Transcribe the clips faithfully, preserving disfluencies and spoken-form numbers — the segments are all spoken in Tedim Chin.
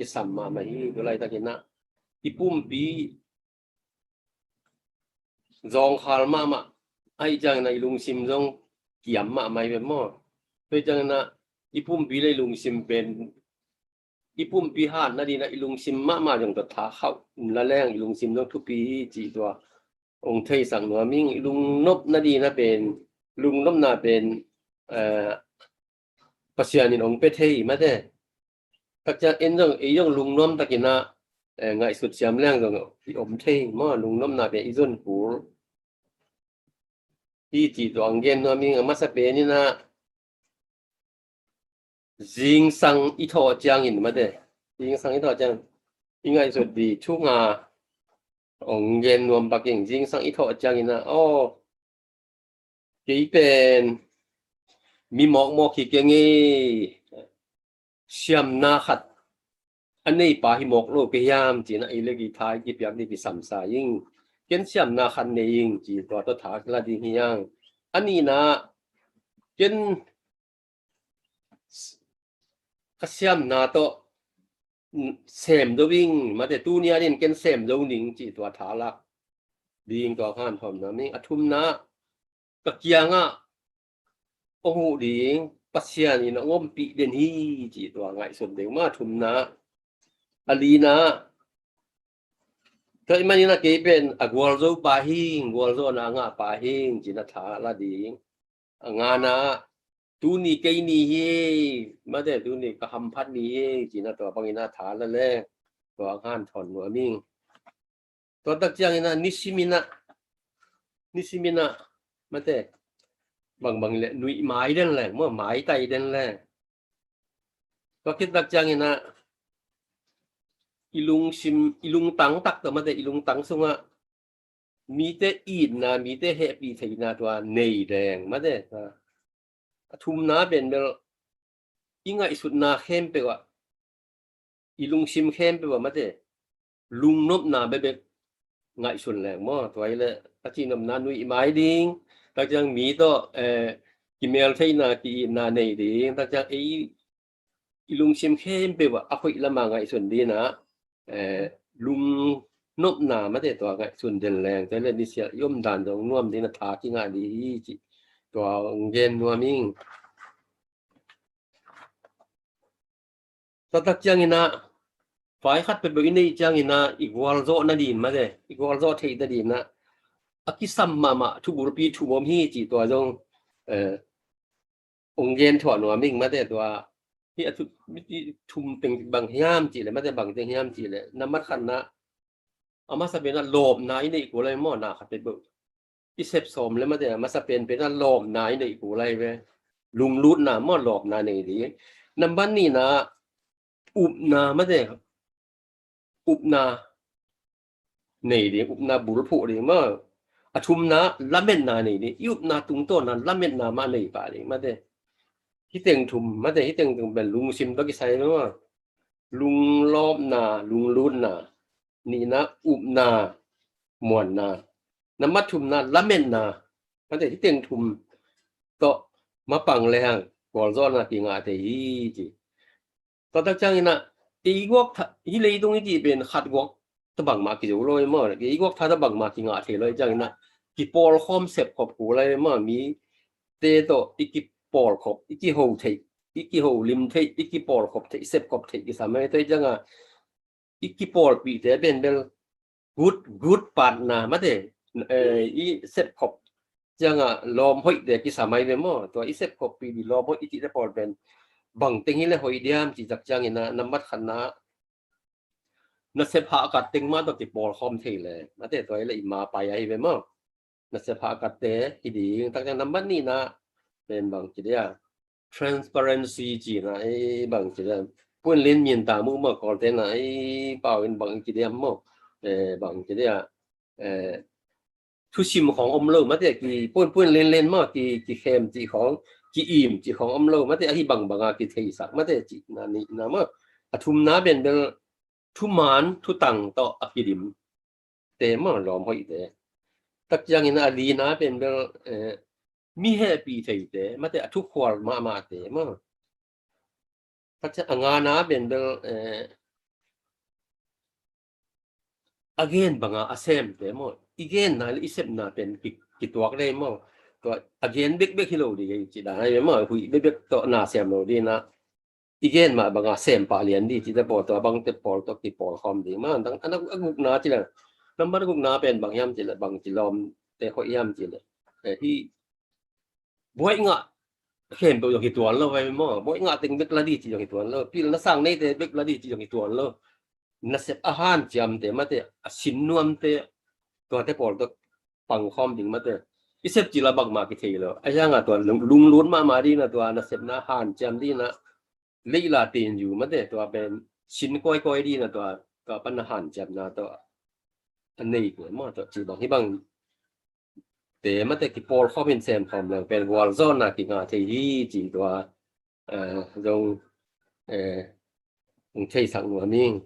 kisam mahmah hi. Tua laitakin ah i pumpi zawngkhal mahmah ahih ciangin ah i lungsim zong kiam mahmah hi ve maw. Tua ciangin ah i pumpi le i lungsim pen i pumpi hat nadin ah i lungsim mahmah zong tua tha khauh um la leng i lungsim zong thupi hi cih tua hong theisak nuam ing. I lungnop nadin ah pen, lungnopna pen, eh, Pasian in hong pia thei mate. Takciang en zong, ei zong lungnuam takin ah, eh, ngaihsut siam leng zong i om thei maw, lungnopna pen i zon kul hi cih tua hong gen nuam ing. A masa pen in ah zingsang i thawh ciangin mate, zingsang i thawh ciangin i ngaihsut ding thu nga hong gen nuam pak ing. Zingsang i thawh ciangin ah, aw, kei pen mi mawkmawk hi keng e, siamna khat a neipa hi mawk lo ka hiam, ci-in ah ei le kei tha i kipiak ding kisamsa ing. Ken siamna khat nei ing, ci tua tawh tha la ding hi hang. A nihna, ken ka siamna tawh sem zo ing mate, tuni a ding ken sem zo ning, ci tua tha lak ding tua hanthawn nuam ing. A thumna, ka kiangah hong huh ding Pasian in hong ompih den hi, ci tua ngaihsun ding maw, a thumna. A lina, tua ahih manin ah kei pen a gualzo pa hi ing, gualzawhna a ngah pa hi ing, ci-in ah tha la ding. A ngana, tuni kei ni hi, mate, tuni ka hamphat ni hi, ci-in ah tua bangin ah tha la leng tua hanthawn nuam ing. Tua takciangin ah nisimin ah, nisimin ah mate, bangbang le nuih mai den leng maw, maitai den leng. Tua khit takciangin ah i lungsim, i lungtang tak tawh mate, i lungtang sungah mite itna, mite hehpih theihna tua nei leng mate. A thumna pen bel i ngaihsutna khempeuh ah, i lungsim khempeuh ah mate, lungnopna bekbek ngaihsun leng maw. Tua hi leh a cihnopna nuih mai ding, takciang mi tawh, eh, kimel theihna, ki-itna nei ding, takciang ei i lungsim khempeuh ah a hoih lamah ngaihsun ding ah, eh, lungnopna mate tua ngaihsun den leng, tua hi leh nisial i omdan zong nuam ding ah tha kingah ding hi, ci tua hong gen nuam ing. Tua takciangin ah, vai khat peuhpeuh i neih ciangin ah, i gualzawh nadin mate, i gualzawh theih nadin ah a kisam mahmah thubulpi thum om hi, ci tua zong, eh, hong gen thuah nuam ing mate. Tua hi a thu, i thum teng bang hiam cih leh mate, bang teng hiam cih leh, nambat khatna, a masa pen ah lawpna i neih kul lai maw, na khat peuhpeuh i sep sawm le mate, a masa pen pen ah lawpna i neih kul lai ve. Lunglutna maw, lawpna nei ding. Nambat nihna, upna mate, upna nei ding, upna bulphuh ding maw. A thumna, lametna nei ding. I upna tungtawn ah lametna mah nei pah ding mate. Hih teng thum mate, hih teng thum pen lungsim tawh kisai maw. Lunglawpna, lunglutna, nihna upna, muanna, nambat thumna lametna, mate, hih teng thum tawh mapang lehang gualzawhna kingah thei hi, ci. Tua takciangin ah, ei guak tha, hih leitung i cih pen khat guak tawh bangmah kizo lo hi maw, ei guak tha tawh bangmah kingah thei lo hi ciangin ah, kipawlkhawm sepkhop kul lai maw, mite tawh i kipawlkhop, i kiho theih, i kiho lim theih, i kipawlkhop theih, sepkhop theih kisam hi. Tua hi ciangah i kipawlpihte pen bel good, good partner mate, eh, i sepkhop ciangah lawm hoihte kisam hi ve maw. Tua i sepkhoppih ding, lawm hoih i cihte pawl pen bang teng hi leh hoih diam cih takciangin ah, nambat khatna, nasep hahkat teng mah tawh kipawlkhawm thei leh mate, tua hi leh i ma pai ahi ve maw. Nasep hahkatte hi ding. Takciang nambat nihna pen bang ci dia, transparency cihna, eh, bang ci dia, puan lin min ta mu maw, Kawlte na, eh, pau in bang ci dia maw, eh, bang ci dia, eh, thusim khawng om lo mate, ki puan puan lin lin maw, ki, kikhem cih khawng, ki-im cih khawng om lo mate, ahi bangbang a kitheisak mate, cihna nihna maw. A thumna pen bel thuman thutang tawh a kidim te maw, lawm hoihte. Takciangin a lina pen bel, eh, mi hehpih theite mate, a thukhual mahmahte maw. Takciang a ngana pen bel, eh, a gen banga a semte maw, i genna le i sepna pen ki, kituak dei maw. Tua a gen bekbek hi lo ding ei ci dan ai maw, huih bekbek tawh na sem lo ding na, i gen mah banga sem pah lian ding cite pawl, tua bangte pawl tawh kipawlkhawm ding maw. Dang a gukna ci le, nambat gukna pen bang hiam ci le, bang ci lawmte hoih hiam ci le, eh, hi buai ngah khempeuh zong hi tuan lo vai maw. Buai ngah teng bek la ding ci zong hi tuan lo. Pilna sang neite bek la ding ci zong hi tuan lo. Nasep a hanciamte mate, a sin nuamte, tuate pawl tawh pangkhawm ding mate. I sep ci la bangmah kithei lo. A hianga tua lung, lunglut mahmah ding na, tua nasepna hanciam ding na, leila tenzu mate, tua pen sin kawikawi ding na, tua, tua pan a hanciamna tua a nei kua maw, tua ci bang hi bang te mate kipawlkhawm in semkhawm leng pen gualzawhna kingah thei hi ci tua, eh, zong, eh, hong theisak nuam ing.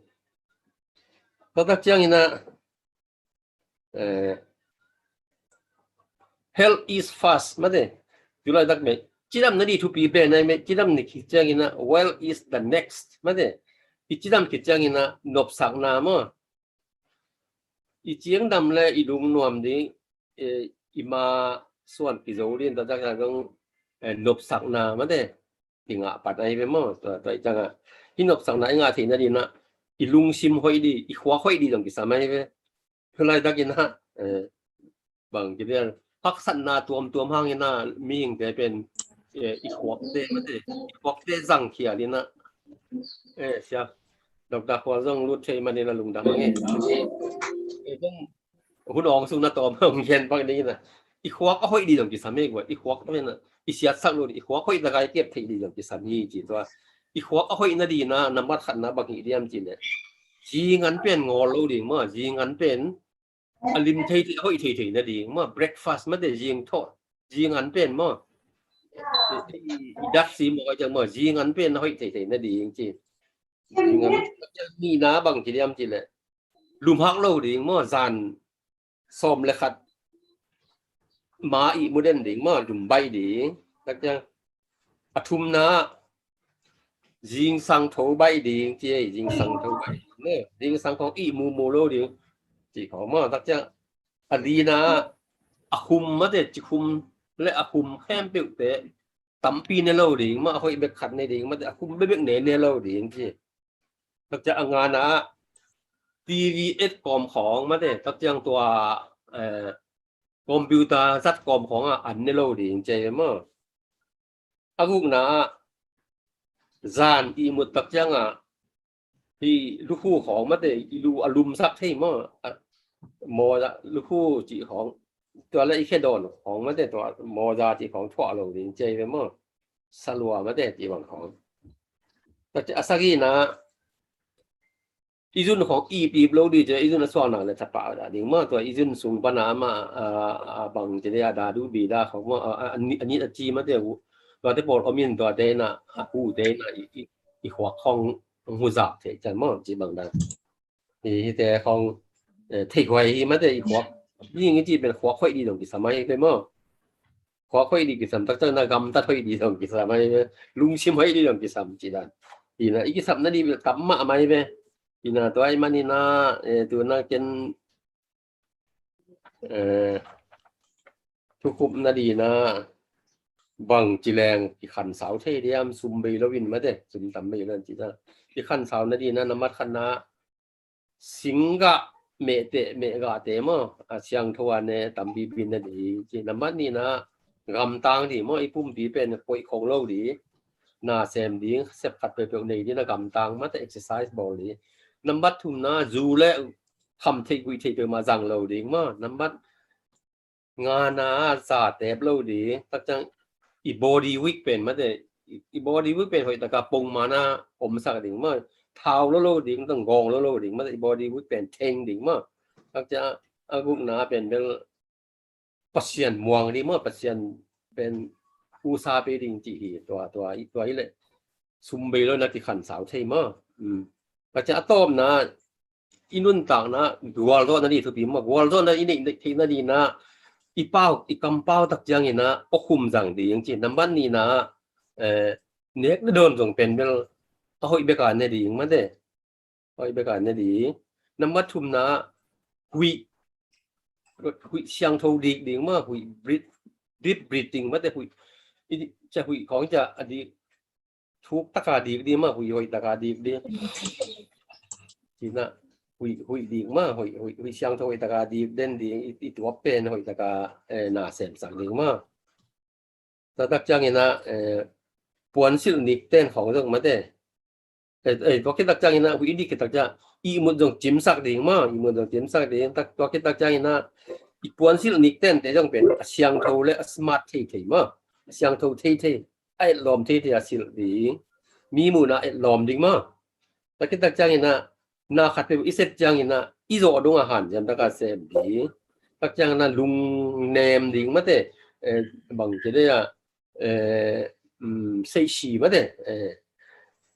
Tua tak ciangin ah, eh, health is first mate. Tulaitak meh cidam na ding thupi pen ai meh, cidam ni khit ciangin ah wealth is the next mate. I cidam khit ciangin ah nopsakna maw, i ciangdam le i lungnuam ding, eh, i ma suan kizo ding, tua tak ciang zong, eh, nopsakna mate kingah pat ai ve maw. Tua, tua i ciangah hi nopsakna i ngah theihna ding na, i lungsim hoih ding, i khuak hoih ding zong kisam ai ve. Tulaitak in ah, eh, bang ci lian, haksatna tuamtuam hangin ah mihingte pen, eh, i khuakte mate, i khuakte zangkhia ding na, eh, sia, Doctor Khual zong lut thei manin a lungdam ang e. Eh, zong hun awng sung na tawm hong gen bang ding in ah, i khuak a hoih ding zong kisam e kua, i khuak pen ah i siatsak lo ding, i khuak hoih taka i kep theih ding zong kisam hi ci tua. I khuak a hoih na ding na, nambat khatna bang hi diam ci le, zingan pen ngawl lo ding maw, zingan pen a lim thei thei, a hoih thei thei na ding maw, breakfast mate zing thawh, zingan pen maw, i, i, i dat si maw, i ciang maw, zingan pen a hoih thei thei na ding ci. Zingan, nihna bang ci diam ci le, lumhak lo ding maw, zan sawm le khat ma ihmu den ding maw, lum baih ding. Tak ciang a thumna zingsang tho baih ding ci ei, zingsang tho baih ding ne, zingsang khawng ihmu mu lo ding ci khawng maw. Tak ciang a lina a khum mate, cikhum le a khum khempeuhte tampi ne lo ding maw, a hoih bek khat ne ding mate, a khum bekbek ne ne lo ding ci. Tak ciang a ngana TV et kawm khawng mate, tak ciang tua, eh, computer zat kawm khawng ah an ne lo ding ci ei ve maw. A gukna ah zan ihmut tak ciangah hi lukhu khawng mate, i lu a lumsak thei maw, a, mawza lukhu cih khawng, tua le i khedawn khawng mate, tua mawza cih khawng thuah lo ding ci ei ve maw. Salua mate cih bang khawng. Tua ci a sagihna i zun khawng ipip lo ding ci, i zun a suakna le thapah dah ding maw. Tua i zun sung pana amah, a, a bang ci le a dadu bida khawng maw, a, a, a nit a ci mate, tuate pawl om in, tuate in ah, a hute in ah i, i, i khuak khawng huzak thei cian maw, ci bang dan. Hi, hite khawng, eh, theikhuai hi mate, i khuak. Mihing i ci pen khuak hoih ding zong kisam ai ve maw. Khuak hoih ding kisam, tak ciang na gamtat hoih ding zong kisam ai ve. Lungsim hoih ding zong kisam ci dan. Hi na, i kisapna ding bel tam mahmah ai ve. Hi na, tua ahih manin ah, eh, tu na ken, eh, thukhupna ding na bang ci leng kikhansau thei diam, sum bei lo in mate, sum tam bei lo in ci ta. Kikhansau na ding na, nambat khatna singgah mehteh mehgahte maw, a siangtho a ne tampi pi na ding ci. Nambat nihna gamtang ding maw, i pumpi pen koih khong lo ding, na sem ding, sep khat peuhpeuh nei ding, na gamtang mate exercise bawl ding. Nambat thumna zu le kham theih guih theih peuhmah zang lo ding maw. Nambat ngana zatep lo ding, tak ciang i body week pen mate, i, i body week pen hoih taka pongmana omsak ding maw. Thau lo lo ding, tang gawng lo lo ding mate, i body week pen theng ding maw. Tak ciang a gukna pen bel Pasian muang ding maw, Pasian pen usa pe ding ci hi, tua, tua, tua hi le sum bei lo na kikhansau thei maw. Um. Tak ciang a tawpna i nuntakna gualzawhna ding thupi maw, gualzawhna i neih theihna ding na, i pau, i kampau tak ciangin ah awkhum zang ding ci. Nambat nihna, eh, nek na dawn zong pen bel a hoih beka ne ding mate. Hoih beka ne ding. Nambat thumna huih, huih siangtho dik ding maw, huih breed, deep breathing mate, huih, i, ca huih khawng ca a dik, thuk taka dik ding maw, huih hoih taka dik ding. Cina, huih, huih dik maw, huih, huih, huih siangtho hoih taka dik den ding, i, i tuak pen hoih taka, eh, na semsak ding maw. Tua tak ciangin ah, eh, puansilh nik ten khawng zong mate. Eh, eh, tua khit tak ciangin ah, huih dik khit tak ciang, ihmut zong cimsak ding maw, ihmut zong cimsak ding, tak, tua khit tak ciangin ah, i puansilh nik tente zong pen, a siangtho le a smart theithei maw, a siangtho theithei, a etlawm theithei a silh ding, mi mun ah etlawm ding maw. Tua khit tak ciangin ah, na khat peuh i sep ciangin ah, i zawh dong a hanciam taka sem ding. Tak ciangin ah lungnem ding mate, eh, bang ci dei ah, eh, um, seihsi mate, eh,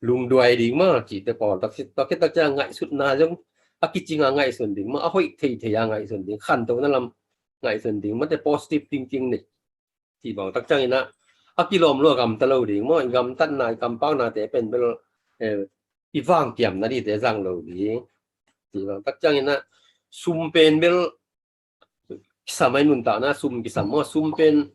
lungduai ding maw, cite pawl. Tak, tak, tak ciang ngaihsutna zong, a kicing a ngaihsun ding maw, a hoih theithei a ngaihsun ding, khantona lam ngaihsun ding mate, positive thinking ni. Ci bang tak ciangin ah, a kilawm lua gamta lo ding maw, i gamtatna, i kampaknate pen bel, eh, i vangkiamna dite zang lo ding. Ci bang tak ciangin ah, sum pen bel, kisam ai nuntakna, sum kisam maw, sum pen,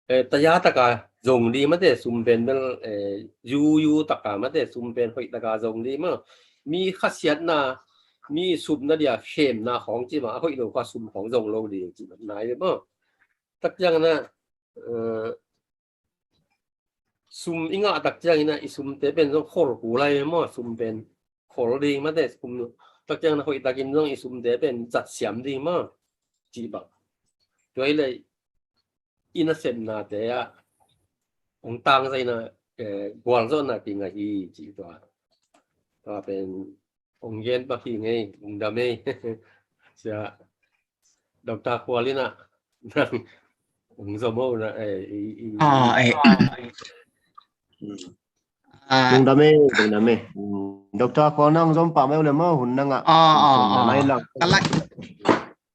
eh, taya taka zong ding mate, sum pen bel, eh, yuyu taka mate, sum pen hoih taka zong ding maw. Mi khasiatna, mi supna dia khemna khawng ci maw, a hoih lo kha sum khawng zong lo ding ci maw, nai maw. Tak ciangin ah, eh, sum i ngah tak ciangin ah, i sumte pen zong khol kul lai maw, sum pen khol ding mate, sum tak ciangin ah hoih takin zong i sumte pen zat siam ding maw, ci bang. Tua hi leh i nasepnate ah hong tangzaina, eh, gualzawhna kinga hi ci tua. Tua pen hong gen pak hi ngei, lungdam ei. Sia Doctor Kual in ah, nang hong zom o na, eh, i, i, ah, eh. Hmm. Ah. Lungdam ei, lungdam ei. Hmm. Doctor Kual nang zom pah mai o le maw, hun nang ah. Ah, ah, ah. Ka lai,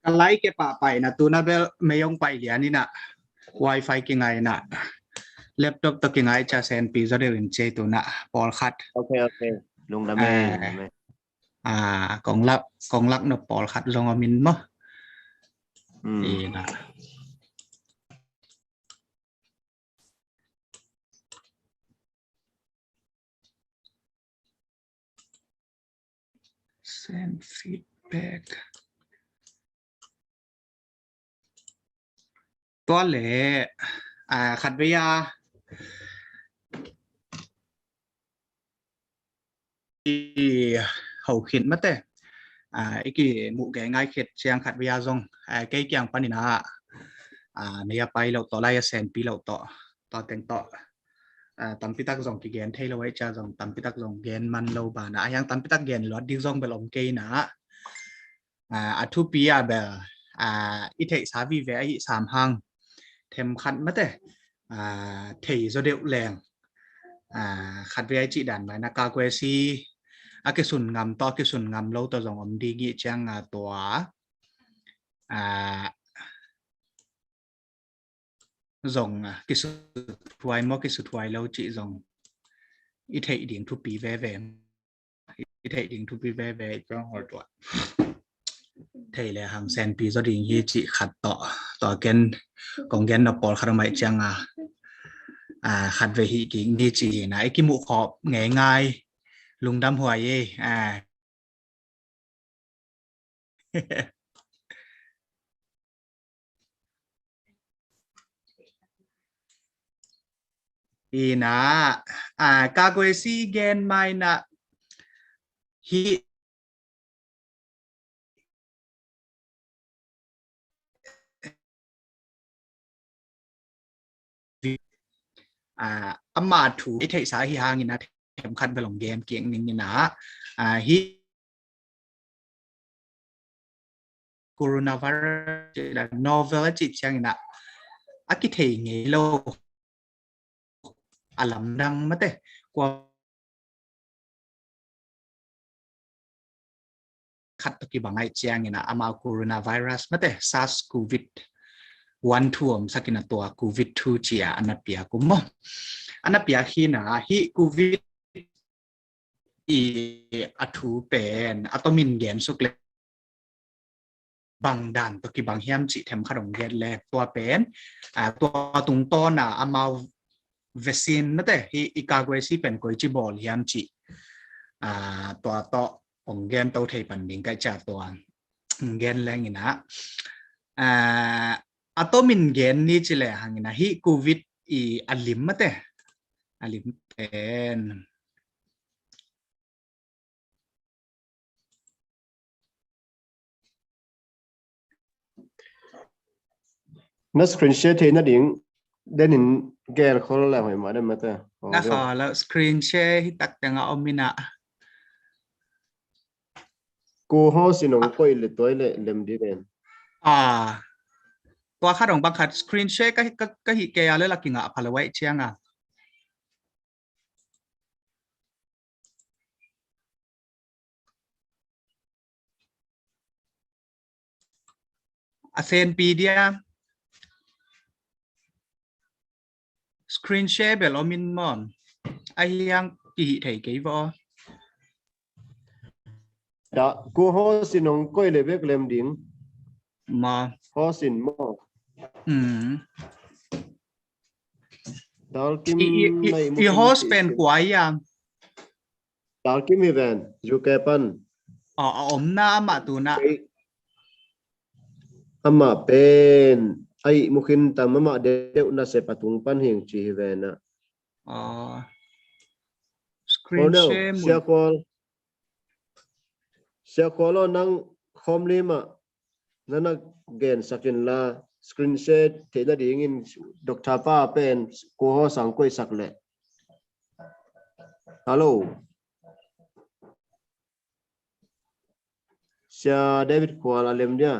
ka lai ke pah pai na tu na bel mei hong pai lian in ah. Wi-Fi kingai na. Laptop tawh kingai ca senpi zaw deuh in ci tu na pawlkhat. Ok, ok. Lungdam ei, ah, lungdam ei. Ah, kong lak, kong lak nop pawlkhat zong om in maw. Hmm. Ina. Send feedback. Tua leh, ah, khatvei a i ho khit mate, ah, i kimuh gengai khit ciang khatvei a zong, ah, kei kiang panin ah, ah, nei a pai loh tawh, lai a senpi loh tawh, tua teng tawh, ah, tampitak zong kigen thei lo ahih ciang zong tampitak zong gen man lo banah, a hiang tampitak gen luat ding zong bel om kei na. Ah, a thupi ah bel, ah, i theihsa vive ahi sam hang themkhat mate, ah, thei zaw deuh leng, ah, khatvei a i cih dan mai na, kakuesi a kisun ngam tawh, a kisun ngam lo tawh zong om ding hi ciang, ah, tua, ah, zong, ah, kisuthuai maw, kisuthuai lo cih zong i theih ding thupi veve. I theih ding thupi veve i piang hol tua. Thei le hang senpi zaw ding hi cih khat tawh. Tua ken kong gen nop pawlkhat om ahih ciang a, ah, khatvei hih kik ni cih hi na, i kimuh khawm ngeingai, lungdam huai ei. Ah. Ina, ah, kakuesi gen mai na hi. Ah, ama thu i theihsa hi hangin a themkhat bel hong gen kik ning ina, ah, hi coronavirus novel a cih ciangin a, a kithei ngei lo, a lamdang mate, kua khat tawh kibang ahih ciangin a, amau coronavirus mate, SARS covid one two om sakin a, tua covid two ci a, a na piak uh maw. A na piak hi na, hih covid i a thu pen a tomin gen suk le bang dan tawh kibang hiam cih themkhat hong gen leng tua pen, ah, tua tungtawn a amau vaccine na te hi, i coverage hi pen koici bawl hiam cih, ah, tua tawh hong gen to thei pan ding ka hih ciang tua hong gen leng in ah, ah, a tomin gen ni ci lehang in ah hih Covid i a lim mate, a lim pen na screen share theih nading denin gen khol lai hoih mah den mate. Na kha lo screen share hi tak teng a om in ah. Ko host in hong koih le tua le lem ding en. Ah. Tua khat hong bang khat screen share ka, ka, ka hih kei a le la kingah pha lo ahih ciang a. A senpi dia. Screen share bel om in maw. A hiang kihih thei kei vaw. Da, ko host in hong koih le bek lem ding. Ma. Host in maw. Mm. Dalkim i, i, i, na i mu i host pen kua ia? Dalkim hi ven, U K pan. A, a omna amah tu na. Kei, amah pen a ihmu khin tam, amah deuh nasep a tung pan hing ci hi ven ah. A. Screen share mu. Sia Khual. Sia Khual aw, nang khawmli mah na na gensak inla, screen share theih nadingin Doctor pa pen ko host in hong koihsak leh. Hello. Sia David Khual a lem dia.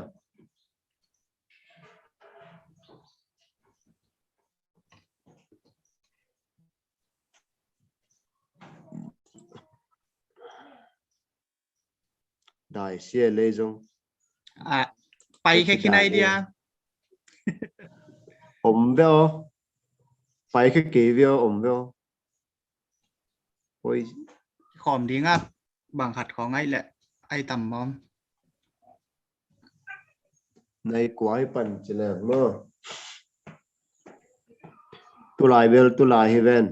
Dai sia lei zong. A, pai khe khin ai dia. Om ve aw. Pai khe kei ve aw, om ve aw. Oi. Khawm ding a, bang khat khawng ai leh ai tam mawm. Nai kuai pan ci leng maw. Tulai bel tulai hi ven.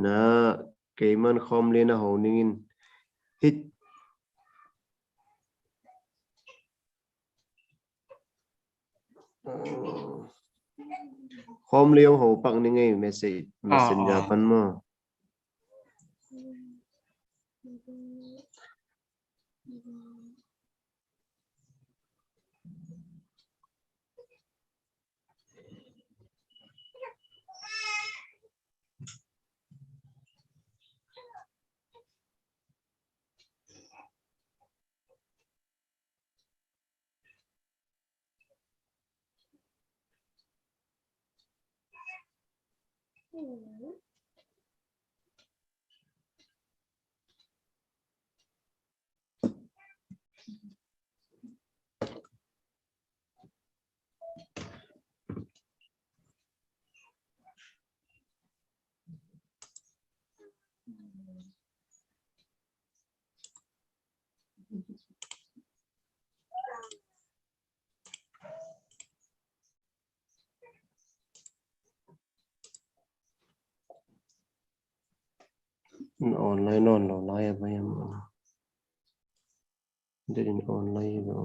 Na keiman khawmli na ho ning in hit. Khawmli hong ho pak ning ei, message, messenger pan maw. Online on lo lai a bai am. Denin online lo.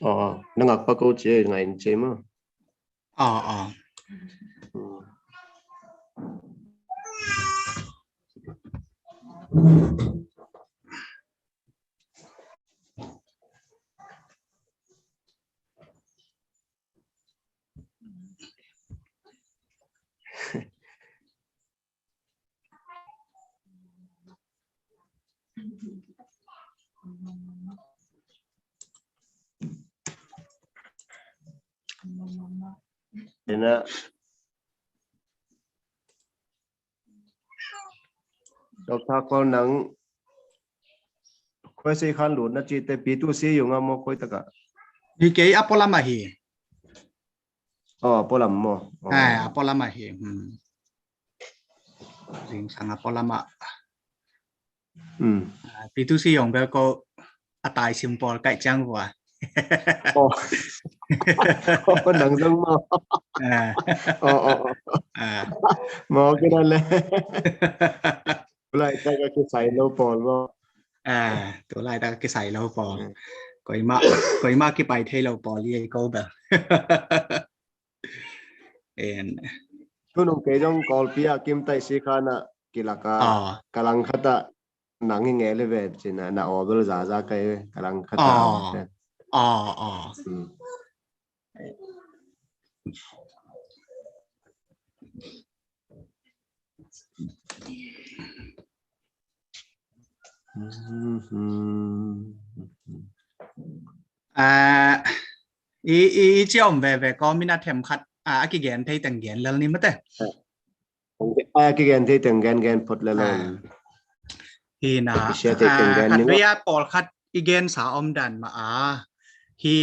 Aw, na ngak pak ko ci, ngai in ci maw. Aw, aw. Hmm. Ina. Doctor Kol nang khuai sei khan lut na ci te P two C U nga maw koi taka. Hi kei a polam ahi. Oh, a polam maw. Oh. Ai, a polam ahi. Hmm. Zingsang a pawl lamah. Hmm. Ah, P two C zong bel ko a tai sim pawl kaih ciang vua. Oh. Oh, nang zong maw. Ah. Oh, oh, oh. Ah. Maw kina le. Tulaitak a kisai lo pawl maw. Ah, tulaitak a kisai lo pawl. Hmm. Koima, koima kipai thei lo pawl i ei ko bel. En. Tunung kei zong Kawlpi a Kim Taih Si khan a kilak a, ah, ka langkhat ah nang hi ngel hi ve cin a, na aw bel zaza kei ve, ka langkhat ah. Ah. Ah, ah. Hmm. Ah, i, i, i ci om veve ko mina themkhat, ah, a kigen thei teng gen lel ni mate. Ah, a kigen thei teng gen, gen phot lel. Ah. Hi na, ah, khat vei a pawlkhat i gensa om dan mah a. Hi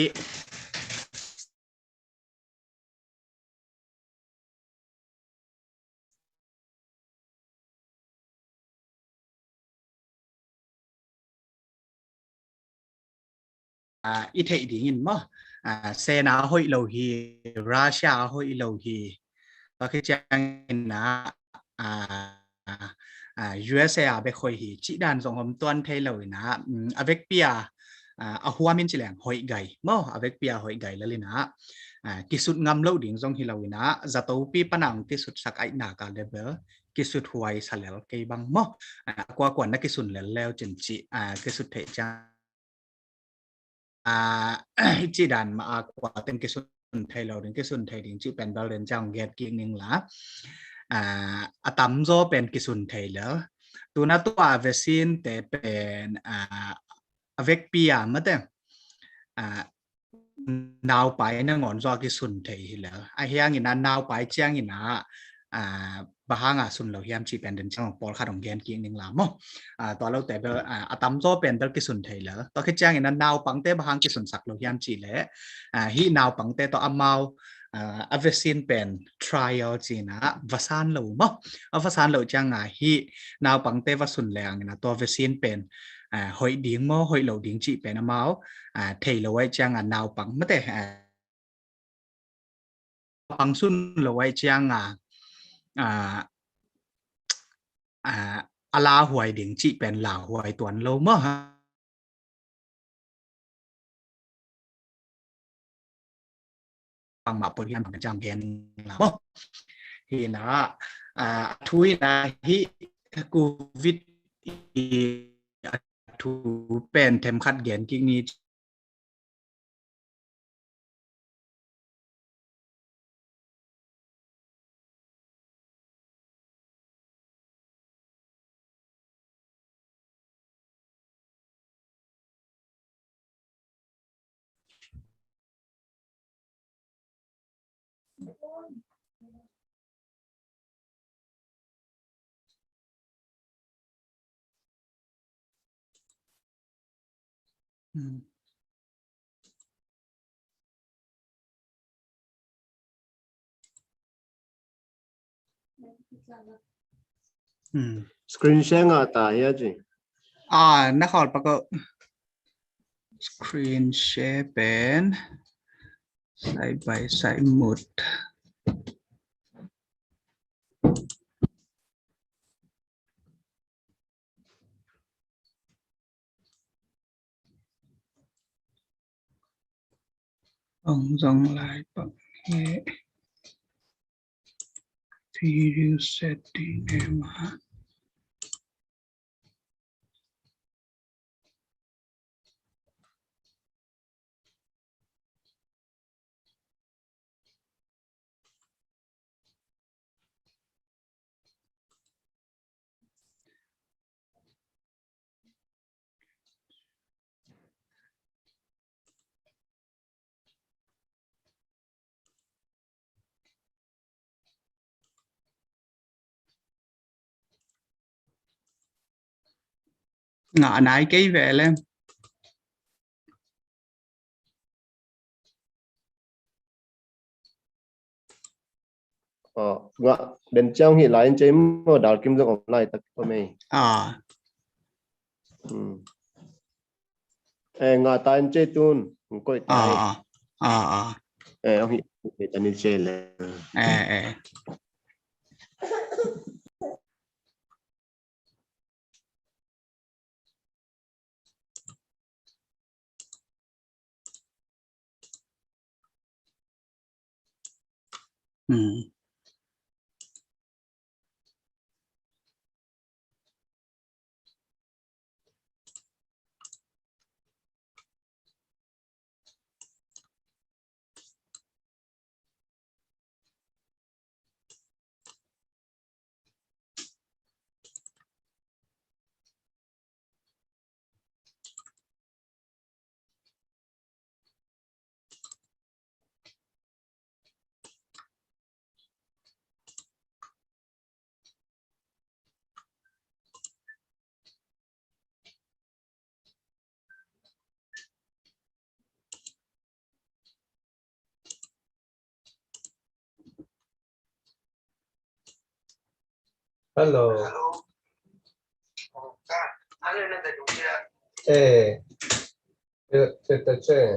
ah, i theih dingin maw. Ah, Sena a hoih lo hi, Russia a hoih lo hi. Tua khit ciangin ah, ah, ah, U S A a bek hoih hi cih dan zong om tuan thei lo in ah, mm, a vekpi a, ah, a huamin ci leng hoih gai maw, a vekpi a hoih gai lel in ah, ah, kisut ngam lo ding zong hi lo in ah, zatopi pana hong kisutsak aihna ka level kisut huai sa lel kei bang maw. Ah, a kuakua na kisun lel leu cin cih, ah, kisut theih ciang ah, i cih dan mah a kua teng kisun thei lo ding, kisun thei ding cih pen bel den ciang gen kik ning la. Ah, a tamzaw pen kisun thei lo. Tuna tua vaccine te pen, ah, a vekpi a mate. Ah, naupai nangawn zaw a kisun thei hi lo. A hiangin a naupai ciangin a, ah, bang hanga sun lo hiam cih pen den ciang pawlkhat hong gen kik ning la maw. Ah, tua lote bel, ah, a tamzaw pen bel kisun thei lo. Tua khit ciangin a naupangte bang hang kisunsak lo hiam cih leh, ah, hih naupangte tawh amau, ah, a vaccine pen trial cih in ah va san lo maw. A va san lo ciang a hih naupangte va sun leng in a tua vaccine pen, ah, hoih ding maw, hoih lo ding cih pen amau, ah, thei lo ahih ciang a naupang mate, ah, pang sun lo ahih ciang a, ah, ah, a lauhuai ding cih pen lauhuai tuan lo maw. Pang mah poi hiam bang ciang gen la maw. Hi na, ah, a thu hi na hih Covid i a thu pen themkhat gen kik ni. Screen share ngah ta hia ci. Ah, na khawl pak o. Screen share pen side by side mode. Ong zong lai pak he. Video setting e ma. Ngah nai kei ve le. Aw, ngah den ciang hih lai in cei maw, dal kim zong om lai tak om ei. Ah. Hmm. Eh, ngah ta in cei tun, hong koih ta ei. Ah, ah. Ah, ah. Eh, hong hih, hih ta ni cei le. Eh, eh. Hello. Eh, eh, eh, eh.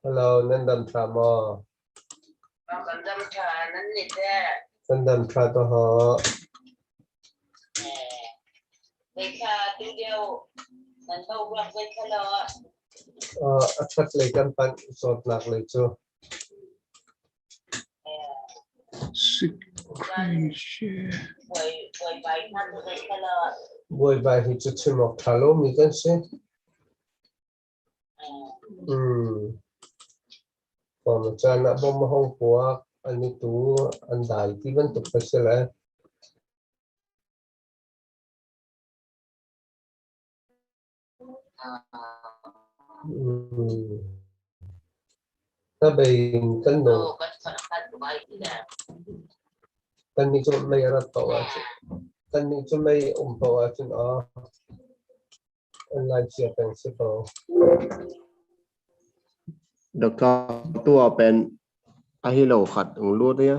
Hello, nan dam ṭha maw? Nan dam ṭha tawh hawh. Ah, a ṭhat lei kan pan sawt nak lei cu. Screen share. Buaibai hi cu chim awk ṭha lomi kan si. Hmm. Kawm a caan ah bom a hong puak, an i tu, an dai ti bantuk ka si le. Hmm. Ka bei in kan no. Kan ni cu mei a rat paoh ah cun. Kan ni cu mei um paoh ah cun, ah. An lai cia peng si ko. Doctor, tu a pen a hi lo khat ung lut ia.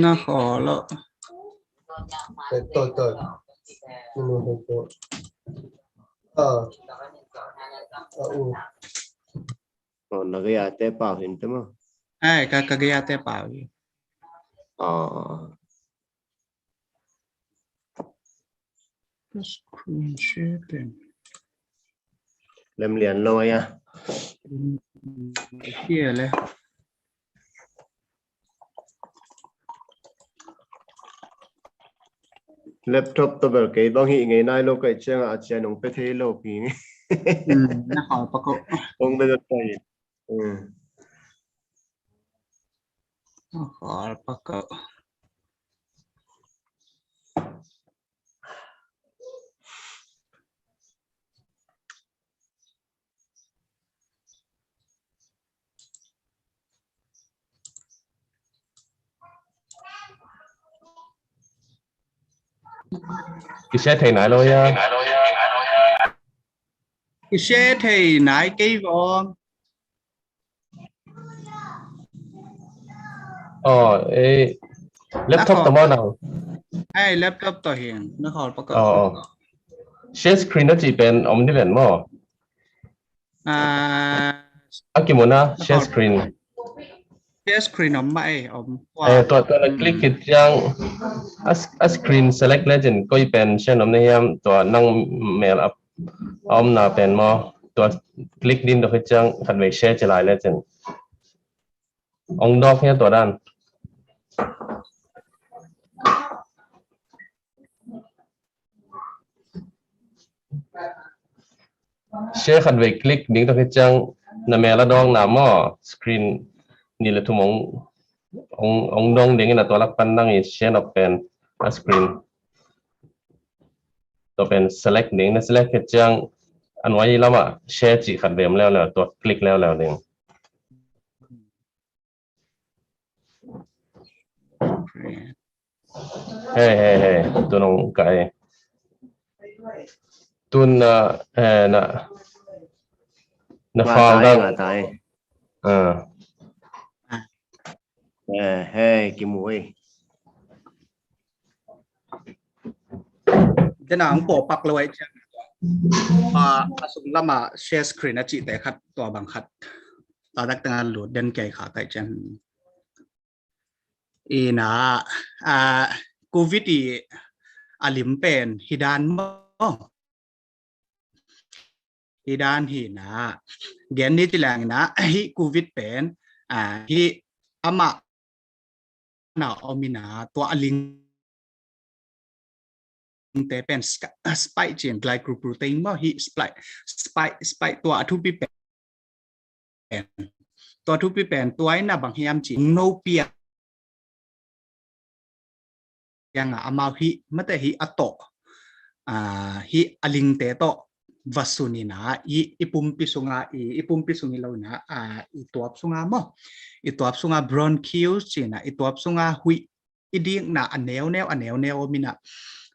Na khaw lo. Toi, toi. Nunu hei ko. Ah. Ah, u. Oh, na gaya te pau hin te maw? Ai, ka, ka gaya te pau hi. Ah. Screen share pen. Lem lian lo ia. Hia le. Laptop tawh bel kei bang hih ngei nai lo ka hih ciangah a cia nong pe thei lo pi. Hmm, na khawl pak ko. Kong bel kai. Hmm. Na khawl pak ko. Kisia thei nai lo ia. Kisia thei nai kei vong. Oh, eh, laptop tawh maw nang? Ai, laptop tawh hin, na khawl pak ko. Oh, oh. Share screen na cih pen om ni ven maw? Ah, a kimun a share screen. Share screen om mah ei, om. Eh, tua, tua na click khit ciang a, a screen select lecin koi pen share om na hiam, tua nang mel a omna pen maw, tua click ding dawh hi ciang khatvei share ci lai lecin. Ong dawk hia tua dan. Share khatvei click ding dawh hi ciang na mel a dawkna maw, screen nih le thum ong, ong, ong dawng ding in a tua lak pan nang i share nop pen a screen. Tua pen select ding, na select khit ciang a nuai lamah share cih khat vei om leuleu, tua click leuleu ding. Hei, hei, hei, tu nong kai. Tun na, eh, na, na file dang. Ah. Ah, Eh, hei, kimu ei. Dena ang pawpak lo ai ciang. A, a sung lama share screen a cihte khat, tua bang khat. Tua dak tengah lut den kei kha kai ciang. Ina, a, covid i a lim pen hi dan maw. Hi dan hi na. Gen ni ci leng ina, hi covid pen, a, hi amah na om ina, tua a ling te pen spike cin glycoprotein maw, hi spike, spike, spike tua a thupi pen. Tua thupi pen tua ina bang hiam ci no piang a amau hi mate hi a tawh, a, hi a lingte tawh va sun ina i, i pumpi sunga i, i pumpi sung i lo ina, a, i tuap sunga maw, i tuap sunga bronchioles cina i tuap sunga huih i dikna a neuneu a neuneu om ina,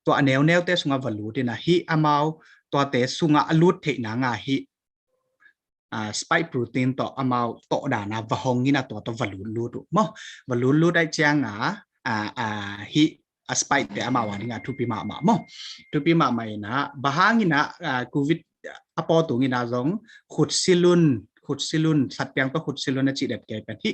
tua a neuneute sunga va lut ina hi amau tuate sunga a lut theihna nga hi, a, spike protein tawh amau tawh dana va hong ina tua tawh va lutlut uh maw. Va lutlut ai cianga, a, a, hi a spike te amau a dinga thupi mahmah maw. Thupi mahmah ina, bang hang ina, a, covid a pawtung ina zong khutsilun, khutsilun, satpiang tawh khutsilun a cih det kei pen hi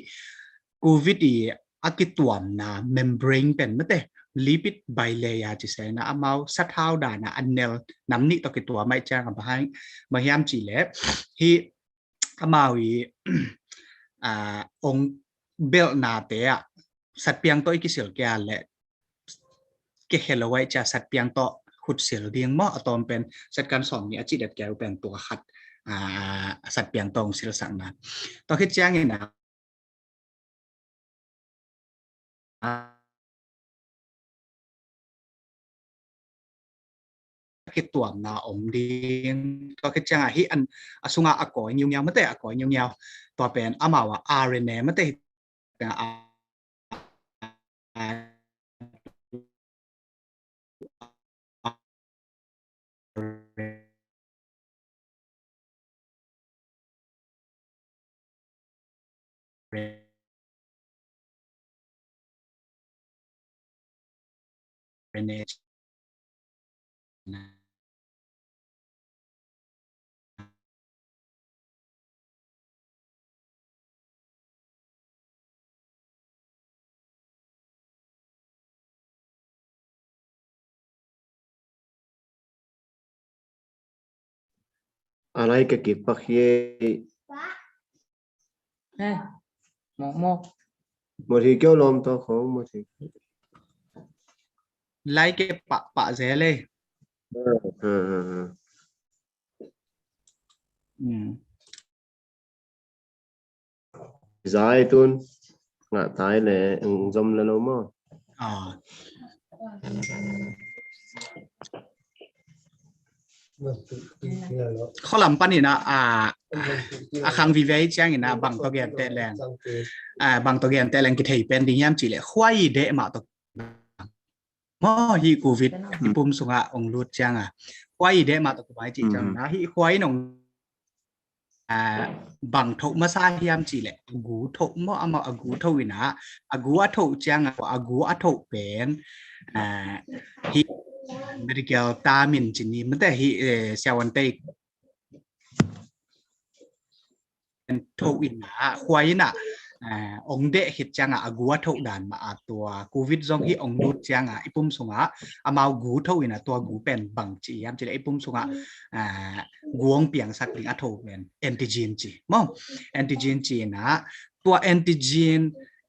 covid i a kituamna membrane pen mate, lipid bilayer ci sena amau sathau dana a nel nam nih tawh kituam ai cianga bang hiam ci le hi amau i, a, ong belhnate ah satpiang tawh i kisil kia le kehelo ai cia satpiang tawh khutsil ding maw, a tawm pen satkan sawm ni a cih det keu pen tua khat, a, satpiang tawh ong silsakna. Tua khit ciangina kituamna om ding. Tua khit cianga hi an a sunga a kawi ngiungiau mate, a kawi ngiungiau. Tua pen amau a R N A mate, a, a, A lai ka kipak hi. He, mawk mawk. Mawk hi keu lawm tawh khong, mawk hi. Lai ke pak pak zel e. Ha, ha, ha, ha. Hmm. Zai tun ngah tai le, eng zom le lo maw. Ah. Khualam panin a, a, a khang vive ciangin a bang tawh gen teh leng, a, bang tawh gen teh leng kithei pen ding hiam cih leh khuai deh mah tawh maw, hi covid i pum sungah ong lut cianga khuai deh mah tawh kumai cih ciangin a hi khuai nong, a, bang thoh masa hiam cih leh a gu thoh maw, amau a gu thoh ina, a gu a thoh cianga, a gu a thoh pen, a, hi medical term in cih ni mate hi, eh, siavuante thoh ina, khuai ina, a, ong deh khit cianga a gu a thoh dan mah a tua covid zong hi ong lut cianga i pum sunga amau gu thoh ina tua gu pen bang ci hiam cih leh i pum sunga, a, gu ong piangsak ding a thoh pen antigen ci maw. Antigen ci ina tua antigen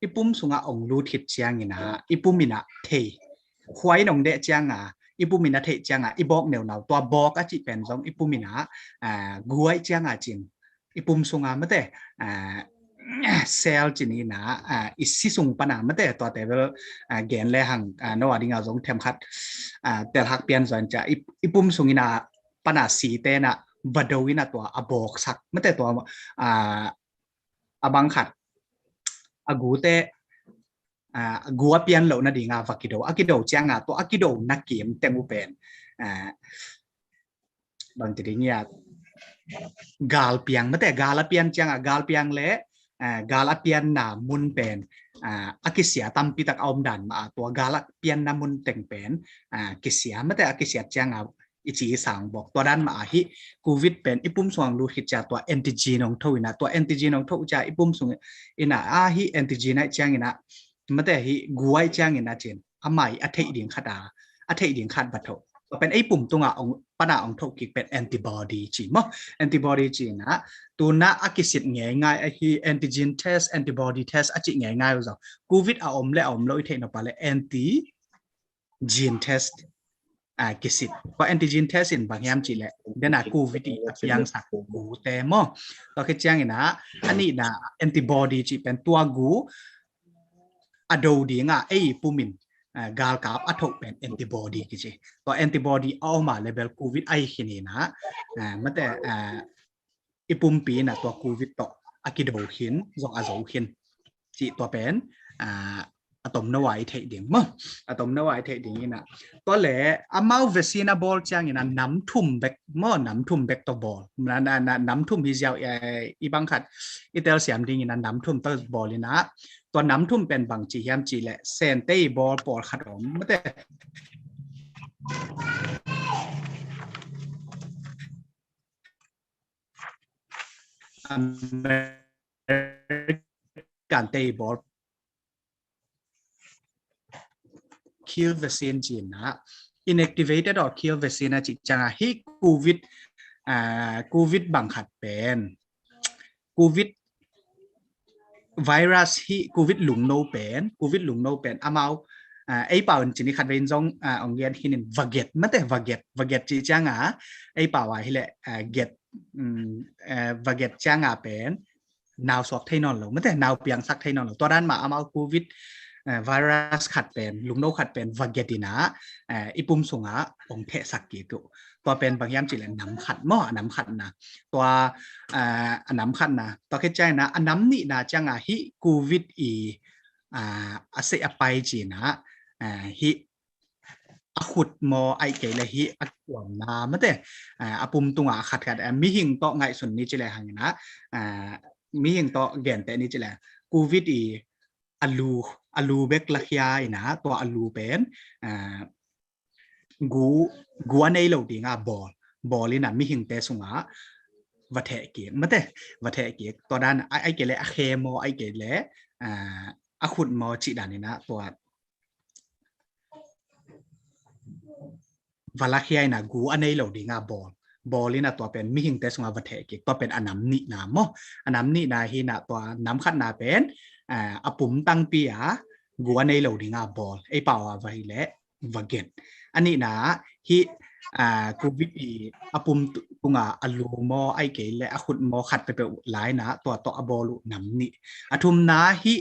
i pum sunga ong lut khit ciangina i pum ina thei. Khuai nong deh cianga i pum ina thei cianga i bawk neunau tua bawk a cih pen zong i pum ina, a, guai cianga cin i pum sunga mate, a, cell cin ina, a, i si sung pana mate tua te bel, a, gen le hang, a, no a dinga zong themkhat, a, telhak pian zon cia i, i pum sung ina pana si tena vado ina tua a bawksak mate tua, a, a bang khat a gute, a, gu a pian loh nadinga va kido, a kido cianga tua a kido na kim teng uh pen, a, bang ti ding ia, gal piang mate, gal a pian cianga, gal piang le gal a pianna mun pen a kisia tampi tak a om dan mah a, tua gal a pianna mun teng pen kisia, mate, a kisiat cianga i ci i sang bawk. Tua dan mah a hih covid pen i pum sung lut khit cia tua antigen hong tho ina, tua antigen hong tho cia i pum sung ina a hih antigen aih ciangina, mate, hih gu aih ciangina cin a mai a theih ding khat a, a theih ding khat va tho. Tua pen ei pum tunga ong pana ong tho kik pen antibody ci maw. Antibody cina tuna a kisit ngeingai ahi antigen test, antibody test a ci ngeingai uh zong covid a om le a om lo i theih nop a le antigen test kisit. Tua antigen test in bang hiam cih le dena covid i a piangsak gute maw. Tua khit ciangina a nihna antibody cih pen tua gu a do dinga ei pumin galkap a thoh pen antibody kici. Tua antibody a om a le bel covid aih khin ina, mate, i pumpi ina tua covid tawh a kido khin, zong a zo khin cih tua pen a tomno a i theih ding maw. A tomno a i theih ding ina tua le amau vaccine a bawl ciangina nam thum bek maw, nam thum bek tawh bawl. Nam thum hi ziau i bang khat i telsiam dingina nam thum tawh bawl ina tua nam thum pen bang ci hiam cih le Sente i bawl pawl khat om, mate. American te i bawl kill vaccine cina, inactivated or kill vaccine a cih cianga hih covid, covid bang khat pen covid virus hih covid lungno pen, covid lungno pen amau ei pau in cini khat vein zong ong gen khinin vaget, mate, vaget, vaget cih cianga ei pau a hi le get, vaget cianga pen nau suak thei nawn lo, mate, nau piangsak thei nawn lo. Tua dan mah amau covid virus khat pen, lungno khat pen vaget ina i pum sunga ong thehsak kik uh. Tua pen bang hiam cih le nam khat maw, a nam khat na. Tua a nam khat na. Tua khit ciangina a nam nihna cianga hih covid i a sei a pai cina hih a khut maw, aih kei le hih a kuamna, mate, a pum tunga a khatkhat mihing tawh ngaihsun ni ci le hangina mihing tawh genteh ni ci le covid i a lu, a lu bek lakhia ina tua a lu pen gu, gu a nei lo dinga bawl, bawl ina mihingte sunga va theh kik, mate, va theh kik. Tua dan aih kei le a khe maw, aih kei le a khut maw cih dan ina tua va lakhia ina gu a nei lo dinga bawl, bawl ina tua pen mihingte sunga va theh kik. Tua pen a nam nihna maw. A nam nihna hi ina tua nam khatna pen a pum tangpi a gu a nei lo dinga bawl, ei pau a va hi le vaget. A nihna hih covid i a pum tunga a lu maw, aih kei le a khut maw khat peuhpeuh la ina tua tawh a bawl uh nam nih. A thumna hih